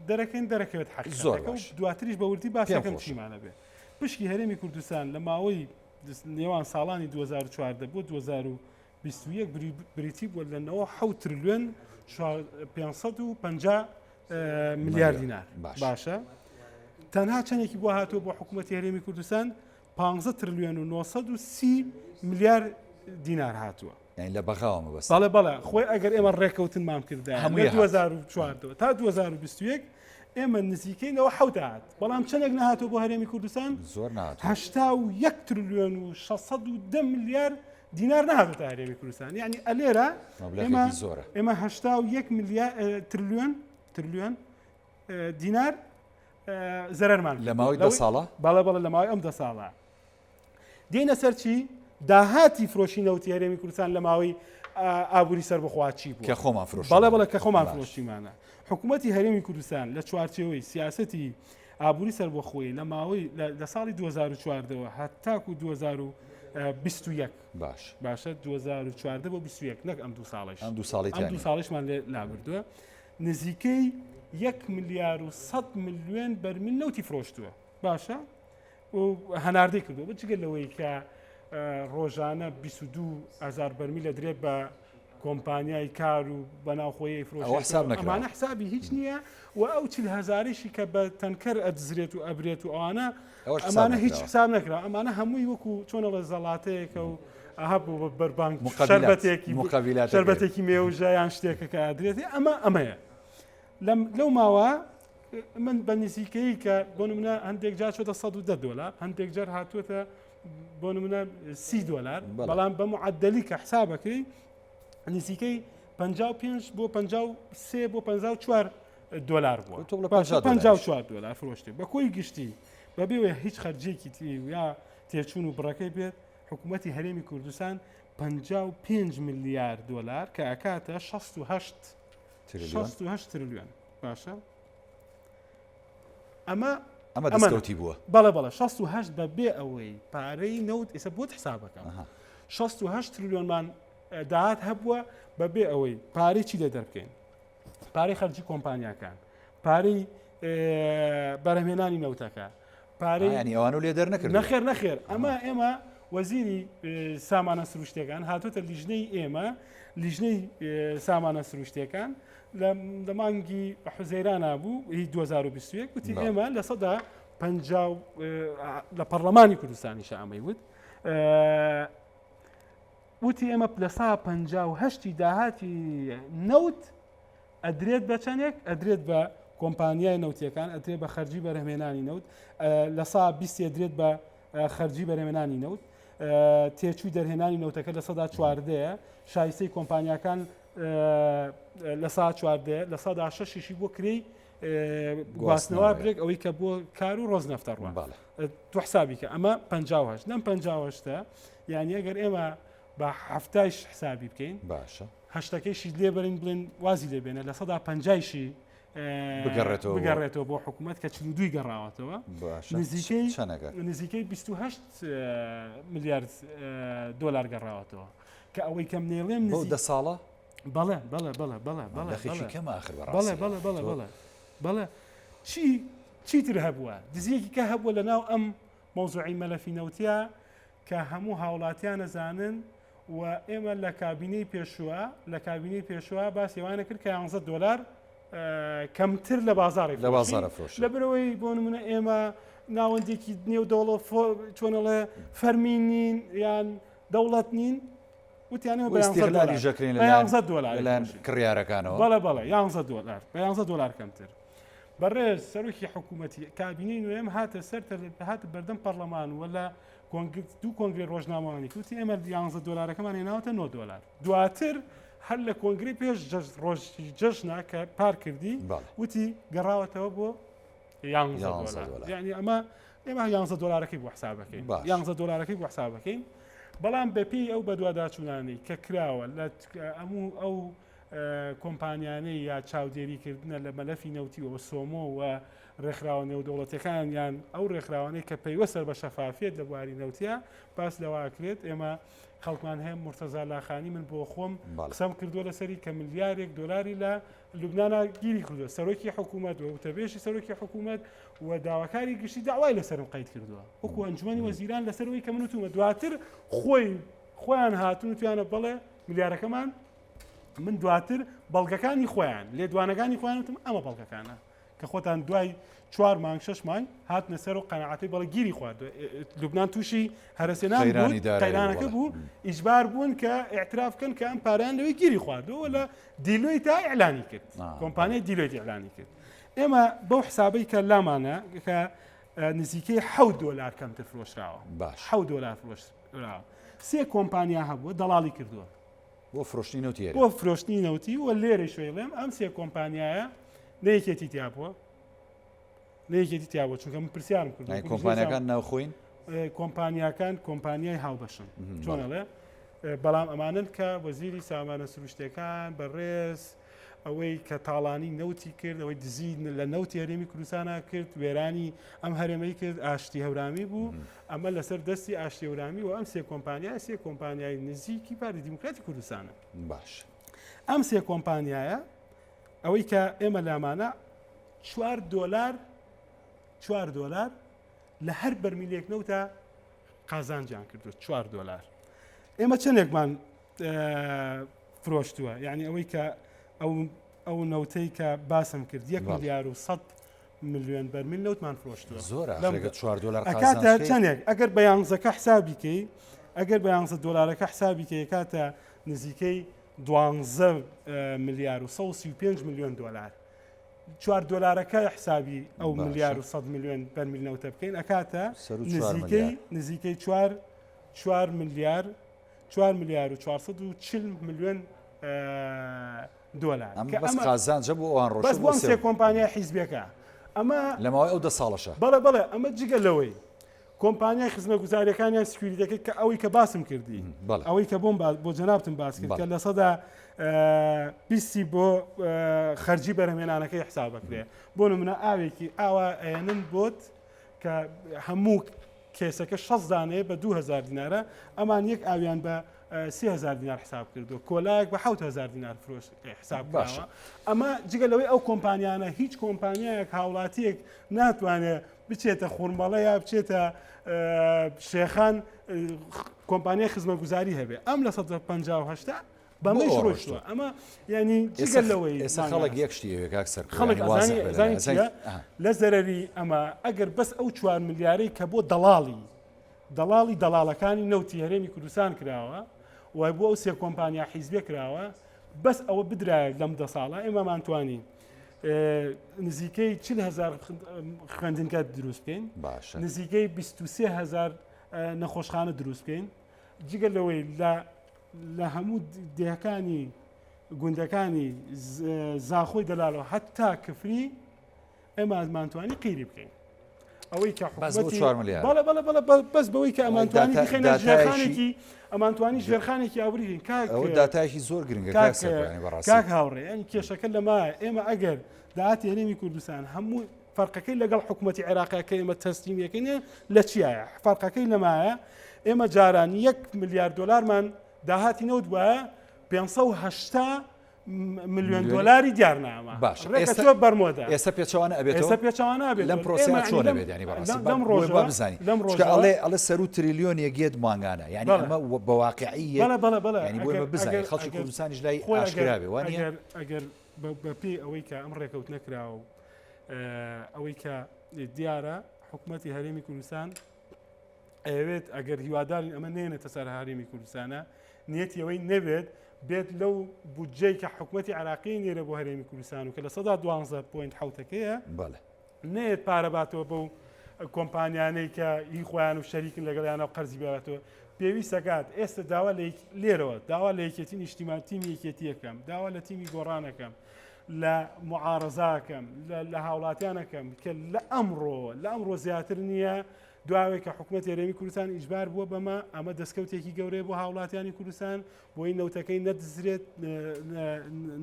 دەرەکەین دەرەکەوێت حەق زۆر باش دواتریش بە وردی باسەکەم چیمانە بێ پشکی هەرێمی کوردستان لە ماوەی نێوان ساڵانی 2014 بۆ 2000 21 بریتی بووە لە 97 ترلیۆن 550 ملیار دینار باشە تەنها چەندێکی بۆ هاتووە بۆ حکوومەتی هەرێمی کوردستان 15 ترلیۆن و 930 ملیار دینار هاتووە یعنی لە بەغاوە مەبەست بەڵێ بەڵێ خۆی ئەگەر ئێمە ڕێکەوتنمان کردە هەموو 2014 تا 2021 ئێمە نزیکەی لەوە حوت هات بەڵام چەندێک نهاتوە بۆ هەرێمی کوردستان زۆر نهات 81 ترلیۆن و 610 ملیار دینار نەهاتۆتە هەرێمی کوردستان یعنی ئەلێرە مەبلەغێکی زۆرە ئێمە 81 ملیار ترلیۆن ترلیۆن دینار زەرەرمان لە ماوەی دە ساڵە بەڵێ بەڵێ لە ماوەی ئەم دە ساڵە دێنە سەر چی داهاتی فرۆشی نەوتی هەرێمی کوردستان لە ماوەی ئابووری سەربەخوا چی بوو کە خۆمان فرۆش بەڵێ بەڵێ کە خۆمان فرۆشیمانە حکوومەتی هەرێمی کوردستان لە چوارچێوەی سیاسەتی ئابووری سەربەخۆی لە ماوەی لە ساڵی 2014 ەوە هەتاکو 2021 باش باشە 2014 بۆ 21 نەک ئەم دوو ساڵش ئەم دوو ساڵی ئەم دوو ساڵیشمان لێ لابردووە نزیکەی 1 ملیار و 100 ملیۆن بەرمیل نەوتی فرۆشتووە باشە و هەناردەی کردووە بجگە لەوەی کە. ڕۆژانە 22 هزار بەرمیل ئەدرێت بە کۆمپانیای کار و بەناوخۆیی ئەوە حساب نەکراوە. ئەمانە حسابی هیچ نییە و ئەو 40 هزاریشی کە بە تەنکەر ئەدزرێت و ئەبرێت و ئەوانە ئەوەش حساب ئەمانە هیچ نەکراوە. حساب نەکرا ئەمانە هەمووی وەکو چۆنەڵە زەڵاتەیەکە و ئەها بۆ بە بەربانگ مقابلات. شەربەتێکی مقابلاتەکەی. شەربەتێکی مێوژە یان شتێکە کە ئەدرێت ئەمە ئەمەیە لەم لەو ماوە من بە نزیکەیی کە بۆ نمونە هەندێک جار چۆتە 110 دۆلار هەندێک جار هاتووەتە بۆ نمونە 30 دۆلار بەڵام بە معدلی کە حسابەکەی نزیکەی 55 بۆ 53 بۆ 54 دۆلار بووە 54 دۆلار فرۆشتێ بە کۆی گشتی بەبێ هیچ خەرجێکی تی یا تێچوون و بڕەکەی بێت حکوومەتی هەرێمی کوردستان 55 ملیار دۆلار کە ئەکاتە 68 68 تریلیۆن باشە ئەمە ئەمە دەستکەوتی بووە بەڵێ بەڵێ 68 بە بێ ئەوەی پارەی نەوت ئێستا بۆت حسابەکەم 68 تریلیۆنمان داهات هەبووە بە بێ ئەوەی پارەی چی لێ دەربکەین پارەی خەرجی کۆمپانیاکان پارەی بەرهمێنانی نەوتەکە پارەی ینی ئەوان و لێ دەرنەکرد نەخێر نەخێر ئەمە ئێمە وەزیری سامانە سروشتەکان هاتوتە لیژنەی ئێمە لیژنەی سامانە سروشتەکان لە مانگی حوزەیرانا بوو هی 2021 وتی ئێمە لە سەدا پ لە پەرلەمانی کوردستانیشە ئەمەی وت وتی ئێمە لە سا 58 داهاتی نەوت ئەدرێت بە چەندێک ئەدرێت بە کۆمپانیای نەوتیەکان ئەدرێت بە خەرجی بەرهمێنانی نەوت لە سا 20 ئەدرێت بە خەرجی بەرهمێنانی نەوت تێچووی دەرهێنانی نەوتەکە لە سەدا چواردەیە شایستەی کۆمپانیاکان لە سا چواردەیە لە سەدا شەشیشی بۆ کرێی گواستنەوە برێک ئەوەی کە بۆ کار و ڕۆزنەفتە ڕوە تو حسابی کە ئەمە 58 لەم 58 یعنی ئەگەر ئێمە بە هەفتایش حسابی بکەین باشە هەشتەکەیشی لێ بەرین بڵێن وازی لێ بێنە لە سەدا پەنجایشی بگەڕێتەوە بگەڕێتەوە بۆ حکوومەت کە 42 گەڕاوەتەوە نزیکەی نزیکەی 28 ملیارد دۆلار گەڕاوەتەوە کە ئەوەی کەم نێڵێم بۆ دە ساڵە بەڵێ بەڵێ بەڵێ بەڵێ بەڵێ دەخێکی کەم آخر بەڵێ بەڵێ بەڵێ بەڵێ بەڵێ چی چیتر هەبووە دزیەکی کە هەبووە لە ناو ئەم مەوزوعی مەلەفی نەوتیا کە هەموو هاوڵاتیان ئەزانن و ئێمە لە کابینەی پێشووە لە کابینەی پێشووە باسی ئەوانە کرد کە 11 دۆلار کەمتر لە بازاڕی لە بازاڕە فرۆشن. لەبەرئەوەی بۆ نمونە ئێمە ناوەندێکی نێو دەوڵەت چۆنەڵێ فەرمی نین یان دەوڵەت نین وتیان ئێمە بە 11 استغلالی دۆلار ژەکرێن بە لەلایەن 11 دۆلار لەلایەن کڕیارەکانەوە بەڵێ بەڵێ 11 دۆلار بە 11 دۆلار کەمتر بەڕێز سەرۆکی حکوومەتی کابینەی نوێم هاتە سەر هاتە بەردەم پەرلەمان و لە دوو کۆنگرەی ڕۆژنامەوانی وتی ئێمە 11 دۆلارەکەمان هێناوەتە 9 دۆلار دواتر هەر لە کۆنگری پێش ڕۆژی جەژنا کە پار کردی وتی گەڕاوەتەوە بۆ 11 دۆلار یعنی ئەمە ئێمە 11 دۆلارەکەی بۆ حسابەکەین 11 دۆلارەکەی بۆ حسابەکەین بەڵام بەپێی ئەو بەدواداچوونانەی کە کراوە لە ئەموو ئەو کۆمپانیانەی یا چاودێریکردنە لە مەلەفی نەوتی و سۆمۆ و ڕێکخراوە نێودەوڵەتیەکان یان ئەو ڕێکخراوانەی کە پەیوەستە بە شەفافیەت لە بواری نەوتیا باس لەوە ئەکرێت ئێمە خەڵکمان هەیە مورتەزا لاخانی من بۆ خۆم قسەم کردووە لەسەری کە ملیارێک دۆلاری لە لوبنانا گیری کردووە سەرۆکی حکوومەت و وتەبێژی سەرۆکی حکوومەت و داواکاری گشتی داوای لەسەرم قەید کردووە وەکو ئەنجومەنی وەزیران لەسەرەوەی کە من وتومە دواتر خۆی خۆیان هاتون و تویانە بەڵێ ملیارەکەمان من دواتر بەڵگەکانی خۆیان لێدوانەکانی خۆیان وتم ئەمە بەڵگەکانە کە خۆتان دوای چوار مانگ شش مانگ هاتنە سەر و قەناعەتی بەڵێ گیری خوارد لوبناان تووشی هەرەسێنان قەیرانەکە بوو ئیجبار بوون کە اعتراف کەن کە ئەم پارەیان لەوەی گیری خواردەوە لە دیلۆی تا ئیعلانی کرد کۆمپانیای دیلۆیت ئیعلانی کرد ئێمە بەو حسابەی کە لامانە کە نزیکەی حە دۆلار کەمتر فرۆشراوە باش حە دۆلار فرۆشراوە سێ کۆمپانیا هەبووە دەڵاڵی کردووە بۆ فرۆشتنی نەوتی هەرێم. بۆ فرۆشتنی نەوتی و لێرەیش وەیڵێم ئەم سێ کۆمپانیایە نە یەکێتی تیا بووە نە یەکێتی تیا بووە چونکە من پرسیارم کردووە یانی کۆمپانیاکان ناوخۆین؟ کۆمپانیاکان کۆمپانیای هاوبەشن چۆن ئەڵێ بەڵام ئەمانن کە وەزیری سامانە سروشتەکان بەڕێز ئەوەی کە تاڵانی نەوتی کرد ئەوەی دزی لە نەوتی هەرێمی کوردستانە کرد وێرانی ئەم هەرێمەی کرد ئاشتی هەورامی بوو ئەمە لەسەر دەستی ئاشتی هەورامی و ئەم سێ کۆمپانیا سێ کۆمپانیای نزیکی پارتی دیموکراتی کوردستانە باش ئەم سێ کۆمپانیایە ئەوەی کە ئێمە لامانە چوار دۆلار چوار دۆلار لە هەر بەرمیلێک نەوتە. قازانجیان کردووە 4 دۆلار ئێمە چەندێکمان فرۆشتووە یعنی ئەوەی کە ئەو ئەو نەوتەی کە باسم کرد یەک ملیار و 100 ملیۆن بەرمیل نەوتمان فرۆشتووە زۆرە لەم 4 دۆلار ئەکاتە چەندێک ئەگەر بە یانزەکە حسابی کەی ئەگەر بە یانزە دۆلارەکە حسابی کەی کاتە نزیکەی دوانزە ملیار و 135 میلیۆن دۆلار چوار دۆلارەکە حسابی ئەو ملیار و 100 میلیۆن بەرمیل نەوتە بکەین ئەکاتە نزیکەی نزیکەی چوار چوار ملیار چوار ملیار و 440 میلیۆن دۆلار ئەم بەس قازانجە بۆ ئەوان ڕۆشت بەس بۆ ئەم سێ کۆمپانیای حیزبیەکە ئەمە لە ماوەی ئەو دە ساڵەشە بەڵێ بەڵێ ئەمە جگە لەوەی کۆمپانیای خزمەتگوزاریەکانیان security ەکەی کە ئەوەی کە باسم کردی ئەوەی کە بۆم بۆ جەنابتم باس کرد کە لە سەدا بیستی بۆ خەرجی بەرهەمێنانەکەی حساب بکرێ بۆ نمونە ئاوێکی ئاوا ئەیەنن بۆت کە هەموو کێسەکە 6 دانەیە بە 2000 دینارە ئەمان یەک ئاویان بە 3000 دینار حساب کردو کۆلایەک بە 7000 دینار فرۆش حساب باشە ئەمە جگە لەوەی ئەو کۆمپانیانە هیچ کۆمپانیایەک هاوڵاتیەک ناتوانێت بچێتە خورمەڵە یا بچێتە شێخان کۆمپانیای خزمەتگوزاری هەبێ ئەم لە 158 بەمەش ڕۆشتوە ئەمە ینی جگە لەوەی ئێستا خەڵک یەک شتی ئەوێ کاک سەر خەڵک ئەزانی لە زەرەری ئەمە ئەگەر بەس ئەو چوار ملیارەی کە بۆ دەڵاڵی دەڵاڵی دەڵاڵەکانی نەوتی هەرێمی کوردستان کراوە و بۆ ئەو سێ کۆمپانیا حیزبێ کراوە بەس ئەوە بدرایە لەم دە ساڵە ئێمەمان توانی نزیکەی 40 هزار خوێندنگە دروست بکەین باشە نزیکەی 23 هزار نەخۆشخانە دروست بکەین جگە لەوەی لە لە هەموو دێهەکانی گوندەکانی زاخۆی دەلالەوە هەتا کفری ئێمە مانتوانی قیری بکەین ئەوەی کە حکومەتی بەڵێ بەڵێ بەڵێ بەس بەوەی کە ئەمانتوانی بخەینە ژێرخانێکی ئەمانتوانی ژێرخانێکی ئابووری کاک ئەوە داتایەکی زۆر گرنگە کاک بەڕاستی کاک هاوڕێ یانی کێشەکە لەمە ئێمە ئەگەر داهاتی هەرێمی کوردستان هەموو فەرقەکەی لەگەڵ حکوومەتتی عێراقا کە ئێمە تەسلیمیەکەین لە چیایە فەرقەکەی لەمایە ئێمە جاران یەک میلیارد دۆلارمان داهاتی نەوت وایە 580 ملیۆن دۆلاری دیار نامە باش ئێستا بەرمۆدا ئێستا پێچەوانە ئەبێت ئێستا پێچەوانە ئەبێت لەم پرۆسەیە چۆن ئەبێت ینی بەڕاستی لەم ڕۆژەوە بزانین لەم ڕۆژە ئەڵێ ئەڵێ سەرو تریلیۆن یەک مانگانە یعنی ئەمە بە واقعی بەڵێ بەڵێ بەڵێ ینی بۆ ئێمە بزانین خەڵکی کوردستانیش لای ئاشکرا بێ وانیە ئەگەر بەپێی ئەوەی کە ئەم ڕێکەوتنە کراوە و ئەوەی کە دیارە حکوومەتی هەرێمی کوردستان ئەیەوێت ئەگەر هیوادارین ئەمە نێنێتە سەر هەرێمی کوردستانە نیەتی ئەوەی نەبێت بێت لەو بودجەی کە حکوومەتی عراقی نێرە بۆ هەرێمی کوردستان و کە لە سەدا دوانزە point حوتەکەیە بەڵێ نێت پارە باتەوە بەو کۆمپانیانەی کە هی خۆیان و شەریکن لەگەڵیانە و قەرزی باتەوە پێویستەکات ئێستا داوا لێرەوە داوا لە یەکێتی نیشتیمان تیمی یەکێتیەکەم داوا لە تیمی گۆڕانەکەم لە معارەزاکەم لە هاوڵاتیانەکەم کە لە ئەمڕۆ لە ئەمڕۆ زیاتر نییە دواوەی کە حکومەتی هەرێمی کوردستان ئیجبار بووە بەمە، ئەمە دەستکەوتێکی گەورەیە بۆ هاوڵاتیانی کوردستان، بۆی نەوتەکەی نەدزرێت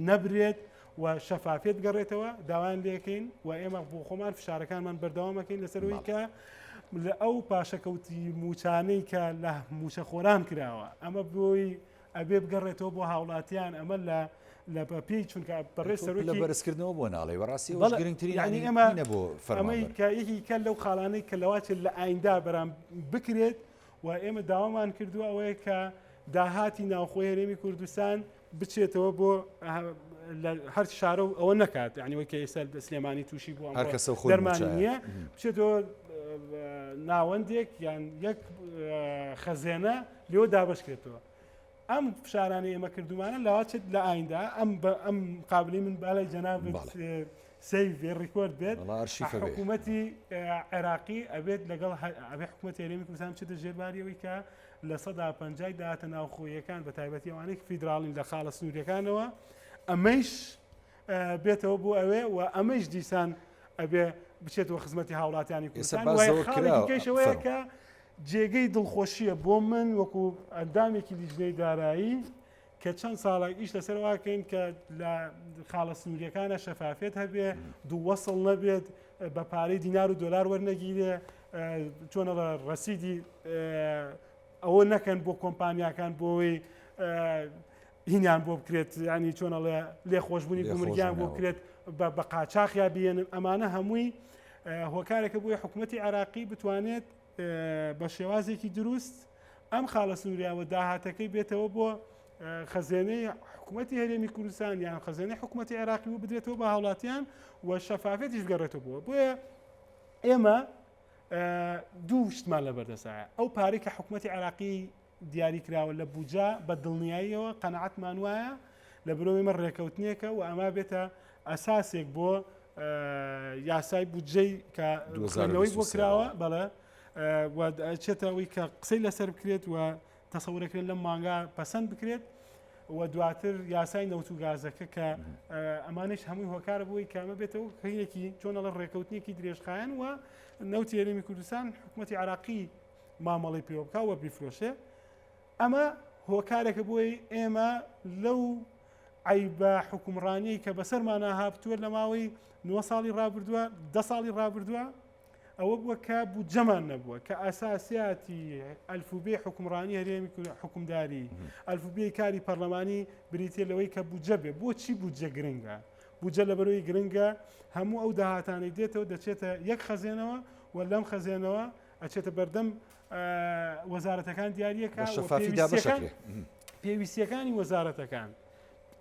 نەبرێت و شەفافیەت بگەڕێتەوە، داوایان لێکەین و ئێمە بۆ خۆمان فشارەکانمان بەردەوامەکەین لەسەرەوەی کە لە ئەو پاشەکەوتی موچانەی کە لە موچەخۆران کراوە ئەمە بۆی ئەبێ بگەڕێتەوە بۆ هاوڵاتیان ئەمە لە لە بەپێی چونکە بەڕێز لە سەرۆکی بەرزکردنەوە بۆ ناڵێ بەڕاستی ئەوەش بەڵێ گرنگترین یعنی یعنی ئێمە نە بۆ ئەمەی فەرمانبەر کە یەکی کە لەو خاڵانەی کە لەواچێت لە ئایندا بەرام بکرێت و ئێمە داوامان کردووە ئەوەیە کە داهاتی ناوخۆی هەرێمی کوردستان بچێتەوە بۆ لە هەر شارە و ئەوە نەکات یعنی وەک کە ئێستا لە سلێمانی تووشی بوو هەر ئەمڕۆ کەسە خۆی دەرمانی مووچەیە. نییە بچێتەوە ناوەندێک یان یەک خەزێنە لێوە دابەشکرێتەوە ئەم فشارانەی ئێمە کردومانە لەواچێت لە ئایندا ئەم ئەم قابلی من بالای جەنابت save بێ record بێت حکوومەتی عێراقی ئەبێت لەگەڵ ئەبێ حکوومەتی هەرێمی کوردستان بچێتە ژێرباری ئەوەی کە لە سەدا پەنجای داهاتە ناوخۆیەکان بە تایبەتی ئەوانەی فیدراڵین لە خاڵە سنووریەکانەوە ئەمەیش بێتەوە بۆ ئەوێ و ئەمەیش دیسان ئەبێ بچێتەوە خزمەتی هاوڵاتیانی کوردستان خاڵێکی کەشەوەیە کە جێگەی دڵخۆشییە بۆ من وەکو ئەندامێکی لیژنەی دارایی کە چەند ساڵێک ئیش لەسەر واکەین کە لە خاڵە سنووریەکانە شەفافێت هەبێ دوو وەسڵ نەبێت بە پارەی دینار و دۆلار وەرنەگیرێ چۆنە ڕەسیدی ئەوە نەکەن بۆ کۆمپانیاکان بۆی هینیان بۆ بکرێت ینی چۆنەڵێ لێخۆشببوونی گومرگیان بۆ بکرێت بە قاچاخیا بێنن ئەمانە هەمووی هۆکارێکە بۆی حکوومەتتی عراقی بتوانێت. بە شێوازێکی دروست ئەم خاڵە سنووریاوە داهاتەکەی بێتەوە بۆ خەزێنەی حکوومەتی هەرێمی کوردستان یان خەزێنەی حکوومەتی عێراقی و بدرێتەوە بە هاوڵاتیان و شەفافێتیش بگەڕێتەوە بۆ بۆیە ئێمە دوو شتمان لە بەردەسایە ئەو پارەی کە حکوومەتی عێراقی دیاری کراوە لە بوجا بە دڵنیاییەوە قەنەعەتمان وایە لە برۆ ئێمە ڕێکەوتنێکە و ئەما بێتە ئەساسێک بۆ یاسای بودجەی کە خوێندنەوەی بۆ کراوە بەڵێ چێتە ئەوەی کە قسەی لەسەر بکرێت و تەسەورەکرێت لەم مانگا پەسەند بکرێت و دواتر یاسای نەوت و گازەکە کە ئەمانش هەمووی هۆکارە بۆی کامە بێتەوە هەیەکی چۆنەڵە ڕێکەوتنێکی درێژخایەن و نەوتی هەرێمی کوردستان حکوومەتی عراقی مامەڵی پێوە بکە و بیفرۆشێ ئەمە هۆکارێکە بۆی ئێمە لەو عیبە حکومڕانی کە بەسەرمانە هافتووە لە ماوەی 9 ساڵی ڕابردووە ده ساڵی ڕابردووە ئەوە بووە کە بودجەمان نەبووە کە ئەساسیاتی ئەلفوبێی حوکمڕانی هەرێمی حوکمداری ئەلفوبێی کاری پەرلەمانی بریتە لەوەی کە بودجە بێ بۆچی بودجە گرنگە بودجە لەبەرەوەی گرنگە هەموو ئەو داهاتانەی دێتەوە دەچێتە یەک خەزێنەوە و لەم خەزێنەوە ئەچێتە بەردەم وەزارەتەکان دیارەکە پێویستیەکانی وەزارەتەکان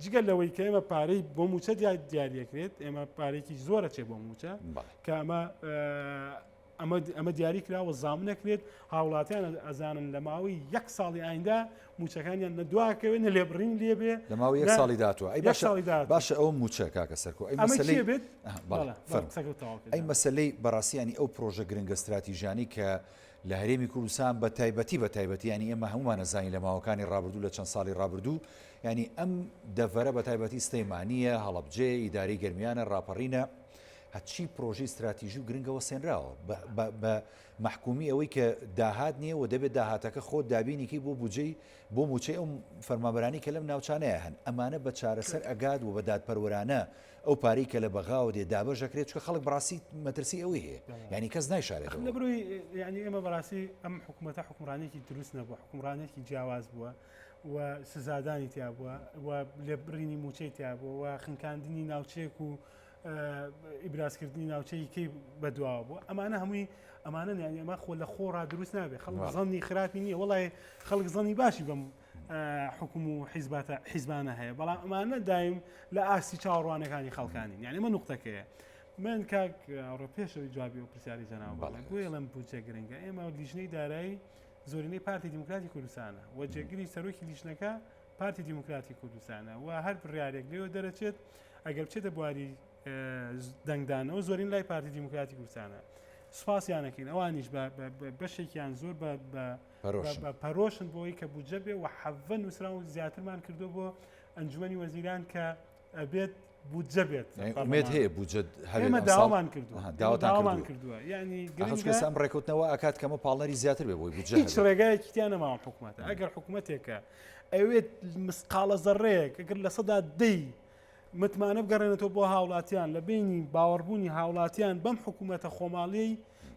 جگە لەوەی کە ئێمە پارەی بۆ مووچە دیاریەکرێت ئێمە پارێکی زۆرە چێ بۆ مووچە کە ئەمە ئەمە دیاری کراوە زامنەکرێت هاوڵاتیان ئەزانن لە ماوەی یەک ساڵی ئایندا موچەکانیان نە دواکەوێت نە لێبڕین لێبێ لە ماوەی یەک ساڵی دااتوە ئەی ساڵی باشە ئەو موچە کاکە سەرکۆ ئەی مەسەلەی بێت ئەی مەسلەی بەڕاستیانی ئەو پرۆژە گرنگە استراتیژانی کە لە هەرێمی کوردستان بە تایبەتی بە تایبەتی یانی ئێمە هەموومان ئەزانین لە ماوەکانی ڕابردوو لە چەند ساڵی ڕابردوو یانی ئەم دەڤەرە بە تایبەتی سلەیمانییە، هەڵەبجەیە، ئیدارەی گەرمیانە، ڕاپەڕینە، هەرچی پرۆژەی ستراتیژی و گرنگە وەستێنراوە بە مەحکومی ئەوەی کە داهات نییە و دەبێت داهاتەکە خۆت دابینی کەی بۆ بودجەی بۆ مووچەی ئەو فەرمانبەرانی کە لەم ناوچانەیە هەن ئەمانە بە چارەسەر ئەگات و بە دادپەروەرانە ئەو پارەی کە لە بەغاوە دێ دابەش ئەکرێت چونکە خەڵک بەڕاستی مەترسی ئەوەی هەیە یعنی کەس نایشارێتەوە. لە بروی یعنی ئێمە بەڕاستی ئەم حکوومەتە حکومڕانێکی دروست نەبووە حکومڕانێکی جیاواز بووە و سزادانی تیا بووە و لێبڕینی موچەی تیا بووە و خنکاندنی ناوچەیەک و ئیبرازکردنی ناوچەی کەی بەدواوە بوو ئەمانە هەمووی ئەمانە یعنی ئەمە خۆ لە خۆڕا دروست نابێت خەڵک زەنی خراپی نییە وڵی خەڵک زەنی باشی بەم حکوم و حیزباتە حیزبانە هەیە بەڵام ئەمانە دایم لە ئاستی چاوەڕوانەکانی خەڵکانین یعنی ئەمە نوقتەکەیە من کاک ڕۆ پێشەوەی جوابی و پرسیاری جەناو بەڵێ بۆیە بودجە گرنگە ئێمە لیژنەی دارایی زۆرینەی پارتی دیموکراتی کوردستانە و جێگری سەرۆکی لیژنەکە پارتی دیموکراتی کوردستانە و هەر بڕیارێک لێوە دەرەچێت ئەگەر بچێتە بواری دەنگدانەوە زۆرین لای پارتی دیموکراتی کوردستانە سوپاسیانەکەین ئەوانیش بەشێکیان زۆر بە بە پەرۆشن بۆی کە بودجە بێ و حەڤە نووسراو زیاترمان کردو بۆ ئەنجومەنی وەزیران کە ئەبێت بودجە بێت ئومێد هەیە بودجە هەمە داوامان کردو داوامان کردووە یعنی گرنگە ئەم ڕێکوتنەوە ئەکات کەمە پاڵنەری زیاتر بێ بۆی بودجە هیچ ڕێگایەکی تیا نەماوە حکوومەتە ئەگەر حکوومەتێکە ئەوێت مسقاڵە زەڕەیەک ئەگەر 10% متمانە بگەڕێنێتەوە بۆ هاوڵاتیان لە بینی باوەڕبوونی هاوڵاتیان بەم حکوومەتە خۆماڵیەی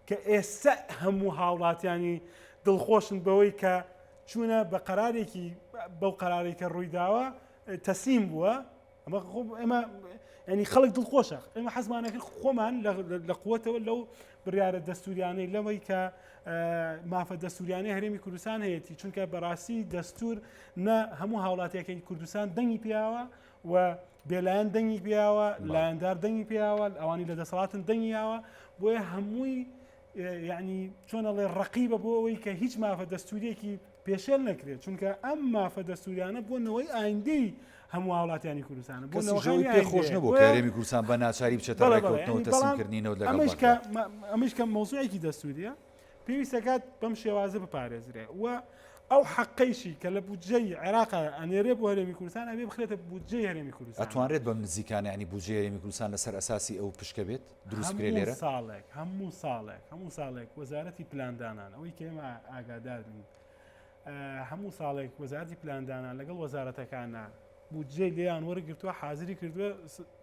کە ئێستا هەموو هاوڵاتیانی دڵخۆشن بەوەی کە چوونە بە قەرارێکی بەو قەرارێک کە ڕوویداوە تەسلیم بووە ئەمە ئێمە ینی خەڵک دڵخۆشە ئێمە حەزمانەکرد خۆمان لە قوتەوە لەو بڕیارە دەستوریانەی لەوەی کە مافە دەستوریانەی هەرێمی کوردستان هەیەی چونکە بەڕاستی دەستور نە هەموو هاوڵاتیەکەی کوردستان دەنگی پیاوە و بێلایەن دەنگی پیاوە لایەندار دەنگی پیاوە ئەوانی لە دەسەڵاتن دەنگی یاوە بۆیە هەمووی یعنی چۆن ئەڵێ ڕقیبە بۆ ئەوەی کە هیچ مافە دەستوریەکی پێشێل نەکرێت چونکە ئەم مافە دەستوریانە بۆ نەوەی ئایندەی هەموو هاوڵاتیانی کوردستانە بۆ نەوەی پێ خۆش نەبوو کە هەرێمی کوردستان بە ناچاری بچێتە ڕێککەوتنەوە تەسلیمکردنی نەوت لەگەڵ بەغدا. ئەمەش کە مەوزوعێکی دەستوریە پێویستەکات بەم شێوازە بپارێزرێ و ئەو حەقەیشی کە لە بودجەی عێراق ئەنێرێ بۆ هەرێمی کوردستان ئەبێ بخرێتە بودجەی هەرێمی کوردستان. ئەتوانرێت بەم نزیکانە یانی بودجەی هەرێمی کوردستان لەسەر ئەساسی ئەو پشکە بێت دروست بکرێت لێرە؟ هەموو ساڵێک هەموو ساڵێک هەموو ساڵێک وەزارەتی پلاندانان ئەوەی کە ئێمە ئاگادار بین هەموو ساڵێک وەزارەتی پلاندانان لەگەڵ وەزارەتەکانە بودجەی لێیان وەرگرتووە حازری کردووە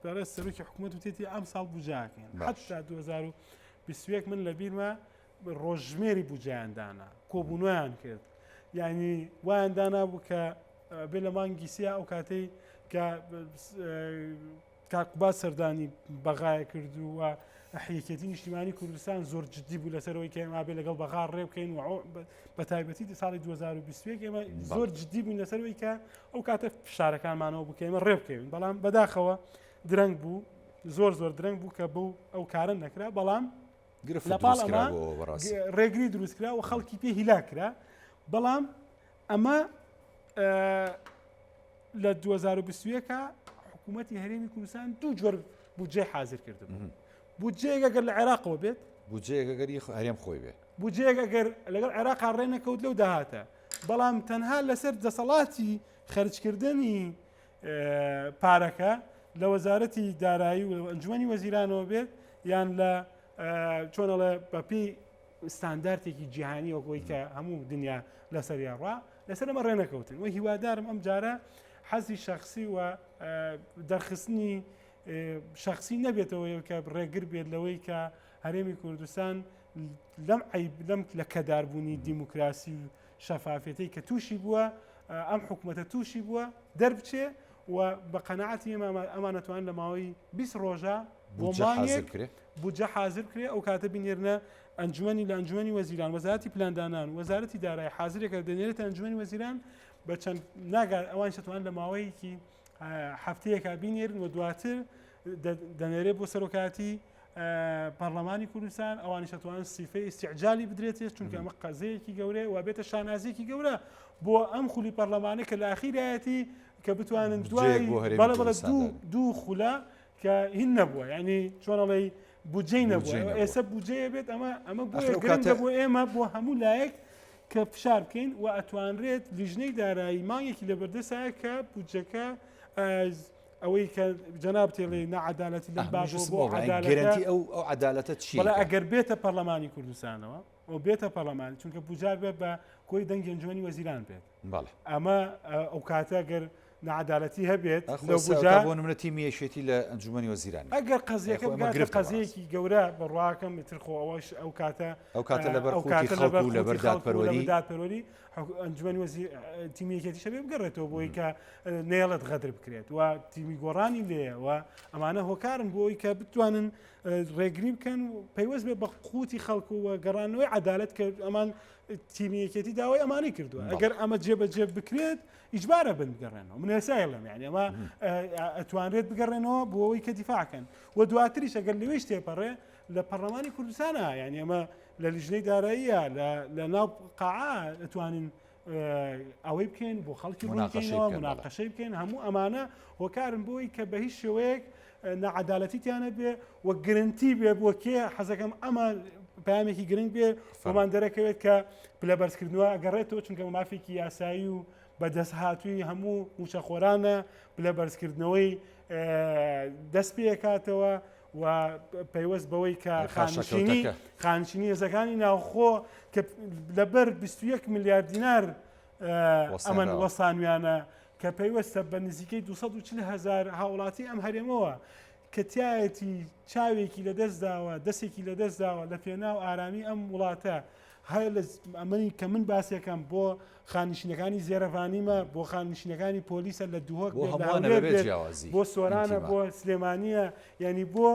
دەڵێ سەرۆکی حکوومەت وتێتی ئەم ساڵ بودجەکەین حتا 2021 من لەبیرمە ڕۆژژمێری بودجەیان دانا کۆبوونەوەیان کرد یعنی وایان دانا بوو کە بێ لە مانگی سیا ئەو کاتەی کە کاک قوباد سەردانی بەغایە کرد و یەکێتی نیشتیمانی کوردستان زۆر جدی بوو لەسەرەوەی کە ئێمە بێ لەگەڵ بەغا ڕێ بکەین و بە تایبەتی ساڵی 2021 ئێمە زۆر جدی بووین لەسەرەوەی کە ئەو کاتە فشارەکانمانەوە بکەیمە ڕێ بکەوین بەڵام بەداخەوە درەنگ بوو زۆر زۆر درەنگ بوو کە بەو ئەو کارە نەکرا بەڵام گرفت لە پاڵ دروست کرا ئەمە بۆ بەڕاستی. ڕێگری دروست کرا و خەڵکی پێ هیلاک کرا بەڵام ئەمە لە 2021 حکوومەتی هەرێمی کوردستان دوو جۆر بودجەی حاضر کردبوو بودجەیەک ئەگەر لە عێراقەوە بێت بودجەیەک ئەگەر هەرێم خۆی بێ بودجەیەک ئەگەر لەگەڵ عێراقا ڕێ نەکەوت لەو داهاتە بەڵام تەنها لەسەر دەسەڵاتی خەرجکردنی پارەکە لە وەزارەتی دارایی و ئەنجومەنی وەزیرانەوە بێت یان لە چۆنەڵێ بەپی ستاندارتێکی جیهانی وەکەوەی کە هەموو دنیا لەسەریان ڕا لەسەر ئەمە ڕێنەکەوتن و هیوادارم ئەم جارە حەزی شخصی و دەرخستنی شخصی نەبێتەوە کە ڕێگر بێت لەوەی کە هەرێمی کوردستان لەم عیب لەم لە کەداربوونی دیموکراسی و شەفافیەتەی کە تووشی بووە ئەم حکوومەتە تووشی بووە دەربچێ و بە قەنەعاتی ئێمە ئەمانەتوان لە ماوەی 20 ڕۆژە بۆ مانگێک بودجە حاضر بکرێ ئەو کاتە بینێرنە ئەنجومەنی لە ئەنجومەنی وەزیران وەزارەتی پلاندانان وەزارەتی دارایی حاضرێکە دەنێرێتە ئەنجومەنی وەزیران بە چەند ناگات ئەوان شتوان لە ماوەیەکی هەفتەیەکە بینێرن و دواتر دەنێرێ بۆ سەرۆکاتی پەرلەمانی کوردستان ئەوانیش دەتوانن سیفەی ئیستعجالی بدرێتێ چونکە ئەمە قەزەیەکی گەورەیە و بێتە شانازیەکی گەورە بۆ ئەم خولی پەرلەمانە کە لە ئاخیرایەتی کە بتوانن دوای بەڵێ بەڵێ دوو خولە کە هین نەبووە یعنی چۆنەڵی بودجەی نەبووە ئێستا بودجەیە بێت ئەمە ئەمە بۆ گرنگە بۆ ئێمە بۆ هەموو لایەک کە فشار بکەین و ئەتوانرێت لیژنەی دارایی مانگێکی لەبەردەسایە کە بودجەکە ئەوەی کە جەنابت ئەڵێی ناعەدالەتی لەم بابەوە بۆ عەدالەتە گەرەنتی ئەو ئەو عەدالەتە چییە؟ بەڵێ ئەگەر بێتە پەرلەمانی کوردستانەوە و بێتە پەرلەمان چونکە بوجا بێت بە کۆی دەنگی ئەنجومەنی وەزیران بێت بەڵێ ئەمە ئەو کاتە گەر نەعەدالەتی هەبێت ئەخۆ لەو سەرەتا بوجا بۆ نمونە تیمی یەکێتی لە ئەنجومەنی وەزیران ئەگەر قەزیەکە خۆ ئەمە بگاتە گرفتە بەڕاستی. قەزیەکی گەورە بڕواکەم ئیتر خۆ ئەوەش ئەو کاتە ئەو کاتە لەبەر ئەو قوتی کاتە خەڵک لەبەر و لەبەر قوتی خەڵک و لەبەر دادپەروەری دادپەروەری ئەنجومەنی وەزیر تیمی یەکێتیش ئەبێ بگەڕێتەوە بۆی کە نەیەڵێت غەدر بکرێت و تیمی گۆڕانی لێیە و ئەمانە هۆکارن بۆ ئەوی کە بتوانن ڕێگری بکەن و پەیوەست بێ بە قوتی خەڵک و گەڕانەوەی عەدالەت کە ئەمان تیمی یەکێتی داوای ئەمانی کردووە ئەگەر ئەمە جێبەجێ بکرێت ئیجبارە بن بگەڕێنەوە من ئێستا ئەڵێم یعنی ئەمە ئەتوانرێت بگەڕێنەوە بۆ ئەوەی کە دیفاعکەن و دواتریش ئەگەر لەوێش تێپەڕێ لە پەرلەمانی کوردستانە یعنی ئەمە لە لیژنەی داراییە لە ناو قاعە ئەتوانین ئەوەی بکەین بۆ خەڵکی ڕوونکەینەوە مناقەشەی بکەین هەموو ئەمانە هۆکارن بۆی کە بە هیچ شێوەیەک نەعەدالەتی تیانە بێ و گرنتی بێ بۆ کێ حەزەکەم ئەمە پامێکی گرنگ بێ خۆمان دەرەکەوێت کە پلە بەرزکردنەوە گەڕێتەوە چونکە مافێکی یاسایی و بەدەست هاتووی هەموو موچەخۆرانە پلە بەرزکردنەوەی دەست پێکاتەوە و پەیوەست بەوەی کە خانشینی خانشینی هێزەکانی ناوخۆ کە لەبەر 21 ملیار دینار ئەمن وەسانویانە کە پەیوەستە بە نزیکەی 240 هزار هاوڵاتی ئەم هەرێمەوە کە تایەتی چاوێکی لەدەستداوە دەستێکی لەدەستداوە لە پێناو ئارامی ئەم وڵاتە هەیە لە ئەمەی کە من باسێکم بۆ خانشینەکانی زێرەڤانیمە بۆ خانشینەکانی پۆلیسە لە دهۆک بۆ سۆرانە بۆ سلێمانیە یعنی بۆ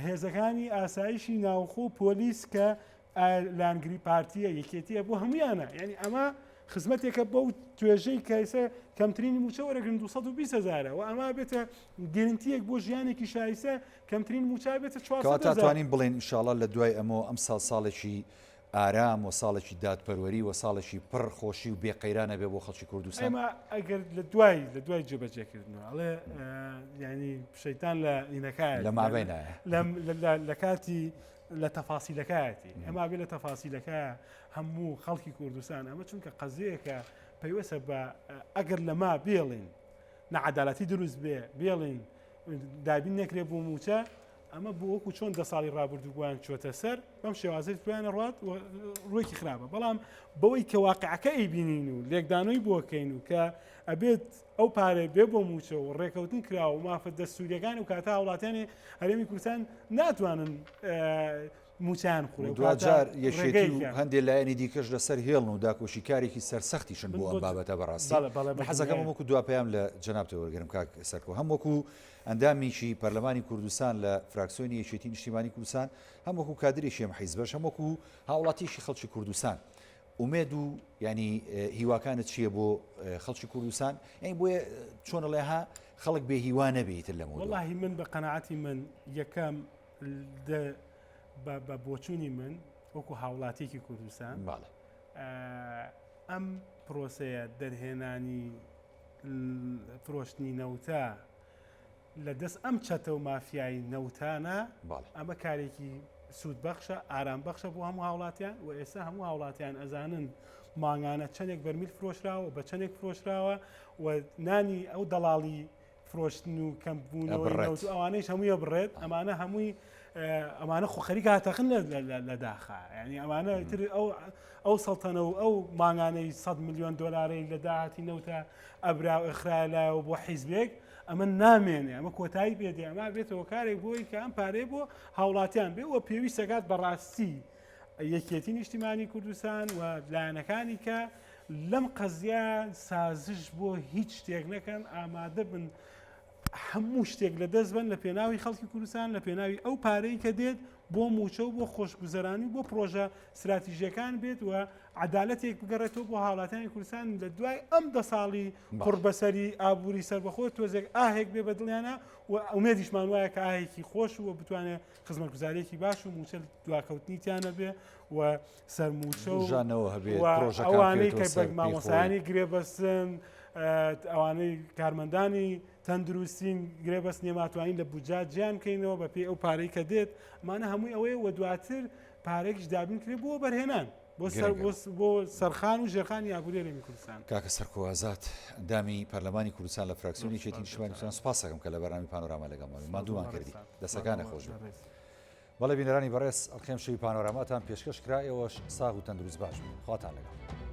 هێزەکانی ئاسایشی ناوخۆ پۆلیس کە لانگری پارتیە یەکێتیە بۆ هەمویانە یعنی ئەمە خزمەتێکە بەو توێژەی کە ئێستا کەمترین مووچە وەرەگرن 220 هەزارە و ئەمە بێتە گرنتیەک بۆ ژیانێکی شایستە کەمترین مووچە بێتە 400 کەواتە هەزار. توانین بڵێین ئینشاڵا لە دوای ئەمەوە ئەمساڵ ساڵێکی ئارام و ساڵێکی دادپەروەری و ساڵێکی پڕ خۆشی و بێ قەیران ئەبێ بۆ خەڵکی کوردستان. ئێمە ئەگەر لە دوای لە دوای جێبەجێکردنەوە ئەڵێ یانی شەیتان لە ئینەکایەتی لە مابەینایە لە کاتی لە تەفاسیلەکایەتی ئەما بێ لە تەفاسیلەکە هەموو خەڵکی کوردستان ئەمە چونکە قەزیەکە پەیوەسە بە ئەگەر لەما بێڵین نەعەدالەتی دروست بێ بێڵین دابین نەکرێ بۆ موچە ئەمە بۆ وەکو چۆن دە ساڵی ڕابردوو بۆیان چۆتە سەر بەم شێوازەی پێیان ڕات ڕوویەکی خراپە بەڵام بەوەی کە واقعەکە ئەیبینین و لێکدانەوەی بۆکەین و کە ئەبێت ئەو پارەی بێ بۆ مووچە و ڕێکەوتن کرا و مافە دەستوریەکان و کاتە هاوڵاتیانی هەرێمی کوردستان ناتوانن. موچەیان بخورێ و دواجار یەکێتی و هەندێ لایەنی دیکەش لەسەر هێڵن و داکۆشیکارێکی سەرسەختیشن بۆ ئەم بابەتە بەڕاستی من حەزەکەم وەکو دوا پەیام لە جەنابتەوە وەرگرم کاک سەرکۆ هەم وەکو ئەندامێکی پەرلەمانی کوردستان لە فراکسیۆنی یەکێتی نیشتیمانی کوردستان هەم وەکو کادرێکی ئەم حیزبەش هەم وەکو هاوڵاتیشی خەڵکی کوردستان ئومێد و ینی هیواکانت چییە بۆ خەڵکی کوردستان یعنی بۆیە چۆنەڵێ ها خەڵک بێ هیوا نەبێتر لەمە وڵی من بە قەنەعەتی من یەکەم بە بۆچوونی من وەکو هاوڵاتیکی کوردستان ئەم پرۆسەیە دەرهێنانی فرۆشتنی نەوتە لە دەست ئەم چەتە و مافیای نەوتانە ئەمە کارێکی سوود بەخشە ئارام بەخشە بۆ هەموو هاوڵاتیان و ئێستا هەموو هاوڵاتیان ئەزانن مانگانە چەندێک بەرمیل فرۆشراوە بە چەندێک فرۆشراوە و نانی ئەو دەڵاڵی فرۆشتن و کەمبوونەوەی نەوت و ئەوانەیش هەمووی بڕێت ئەمانە هەمووی ئەمانە خۆ خەریکە هاتەخن لە داخا یعنی ئەمانە تر ئەو ئەو سەڵتەنە و ئەو مانگانەی 100 میلیۆن دلارەی لە داهاتی نەوتە ئەبرا و ئەخرایە بۆ حیزبێک ئەمە نامێنێ ئەمە کۆتایی پێدێ ئەمە بێتەوە کارێک بۆی کە ئەم پارەیە بۆ هاوڵاتیان بێ و پێویستەکات بەڕاستی یەکێتی نیشتیمانی کوردستان و لایەنەکانی کە لەم قەزیە سازش بۆ هیچ شتێک نەکەن ئامادە بن هەموو شتێک لە دەست بن لە پێناوی خەڵکی کوردستان لە پێناوی ئەو پارەی کە دێت بۆ موچە و بۆ خۆشگوزەرانی و بۆ پرۆژە استراتیژیەکان بێت و عدالەتێک بگەڕێتەوە بۆ هاوڵاتیانی کوردستان لە دوای ئەم دە ساڵی قڕبەسەری ئابووری سەربەخۆ تۆزێک ئاهێک بێ بە دڵیانە و ئومێدیشمان وایە کە ئاهێکی خۆش و بتوانێت خزمەتگوزاریەکی باش و مووچە دواکەوتنی تیا نەبێ و سەرموچە و ژانەوە هەبێت و پرۆژەکان ئەوانەی بکەوێتەوە کە سەر پێی خۆی. مامۆستایانی گرێبەستن ئەوانەی کارمەندانی تەندروستین گرێبەست نیە ماتوانین لە بودجە جیان بکەینەوە بە پێی ئەو پارەی کە دێت ئەمانە هەمووی ئەوەیە و دواتر پارێکیش دابین کرێ بۆ بەرهێنان بۆ سەر گرنگە. بۆ س- بۆ سەرخان و ژێرخانی ئابووری هەرێمی کوردستان. کاکە سەرکۆ ئازاد ئەندامی پەرلەمانی کوردستان لە فراکسیۆنی یەکێتی نیشتمانی کوردستان سوپاس دەکەم کە لە بەرنامەی پانۆراما لەگەڵمان بووی. ماندوومان کردی دەستەکانت خۆش بێت. بەڵێ بینەرانی بەڕێز ئەڵقەی ئەمشەوی پانۆراماتان پێشکەش کرا ئێوەش ساغ و تەندروست باش بن خواتان لەگەڵ.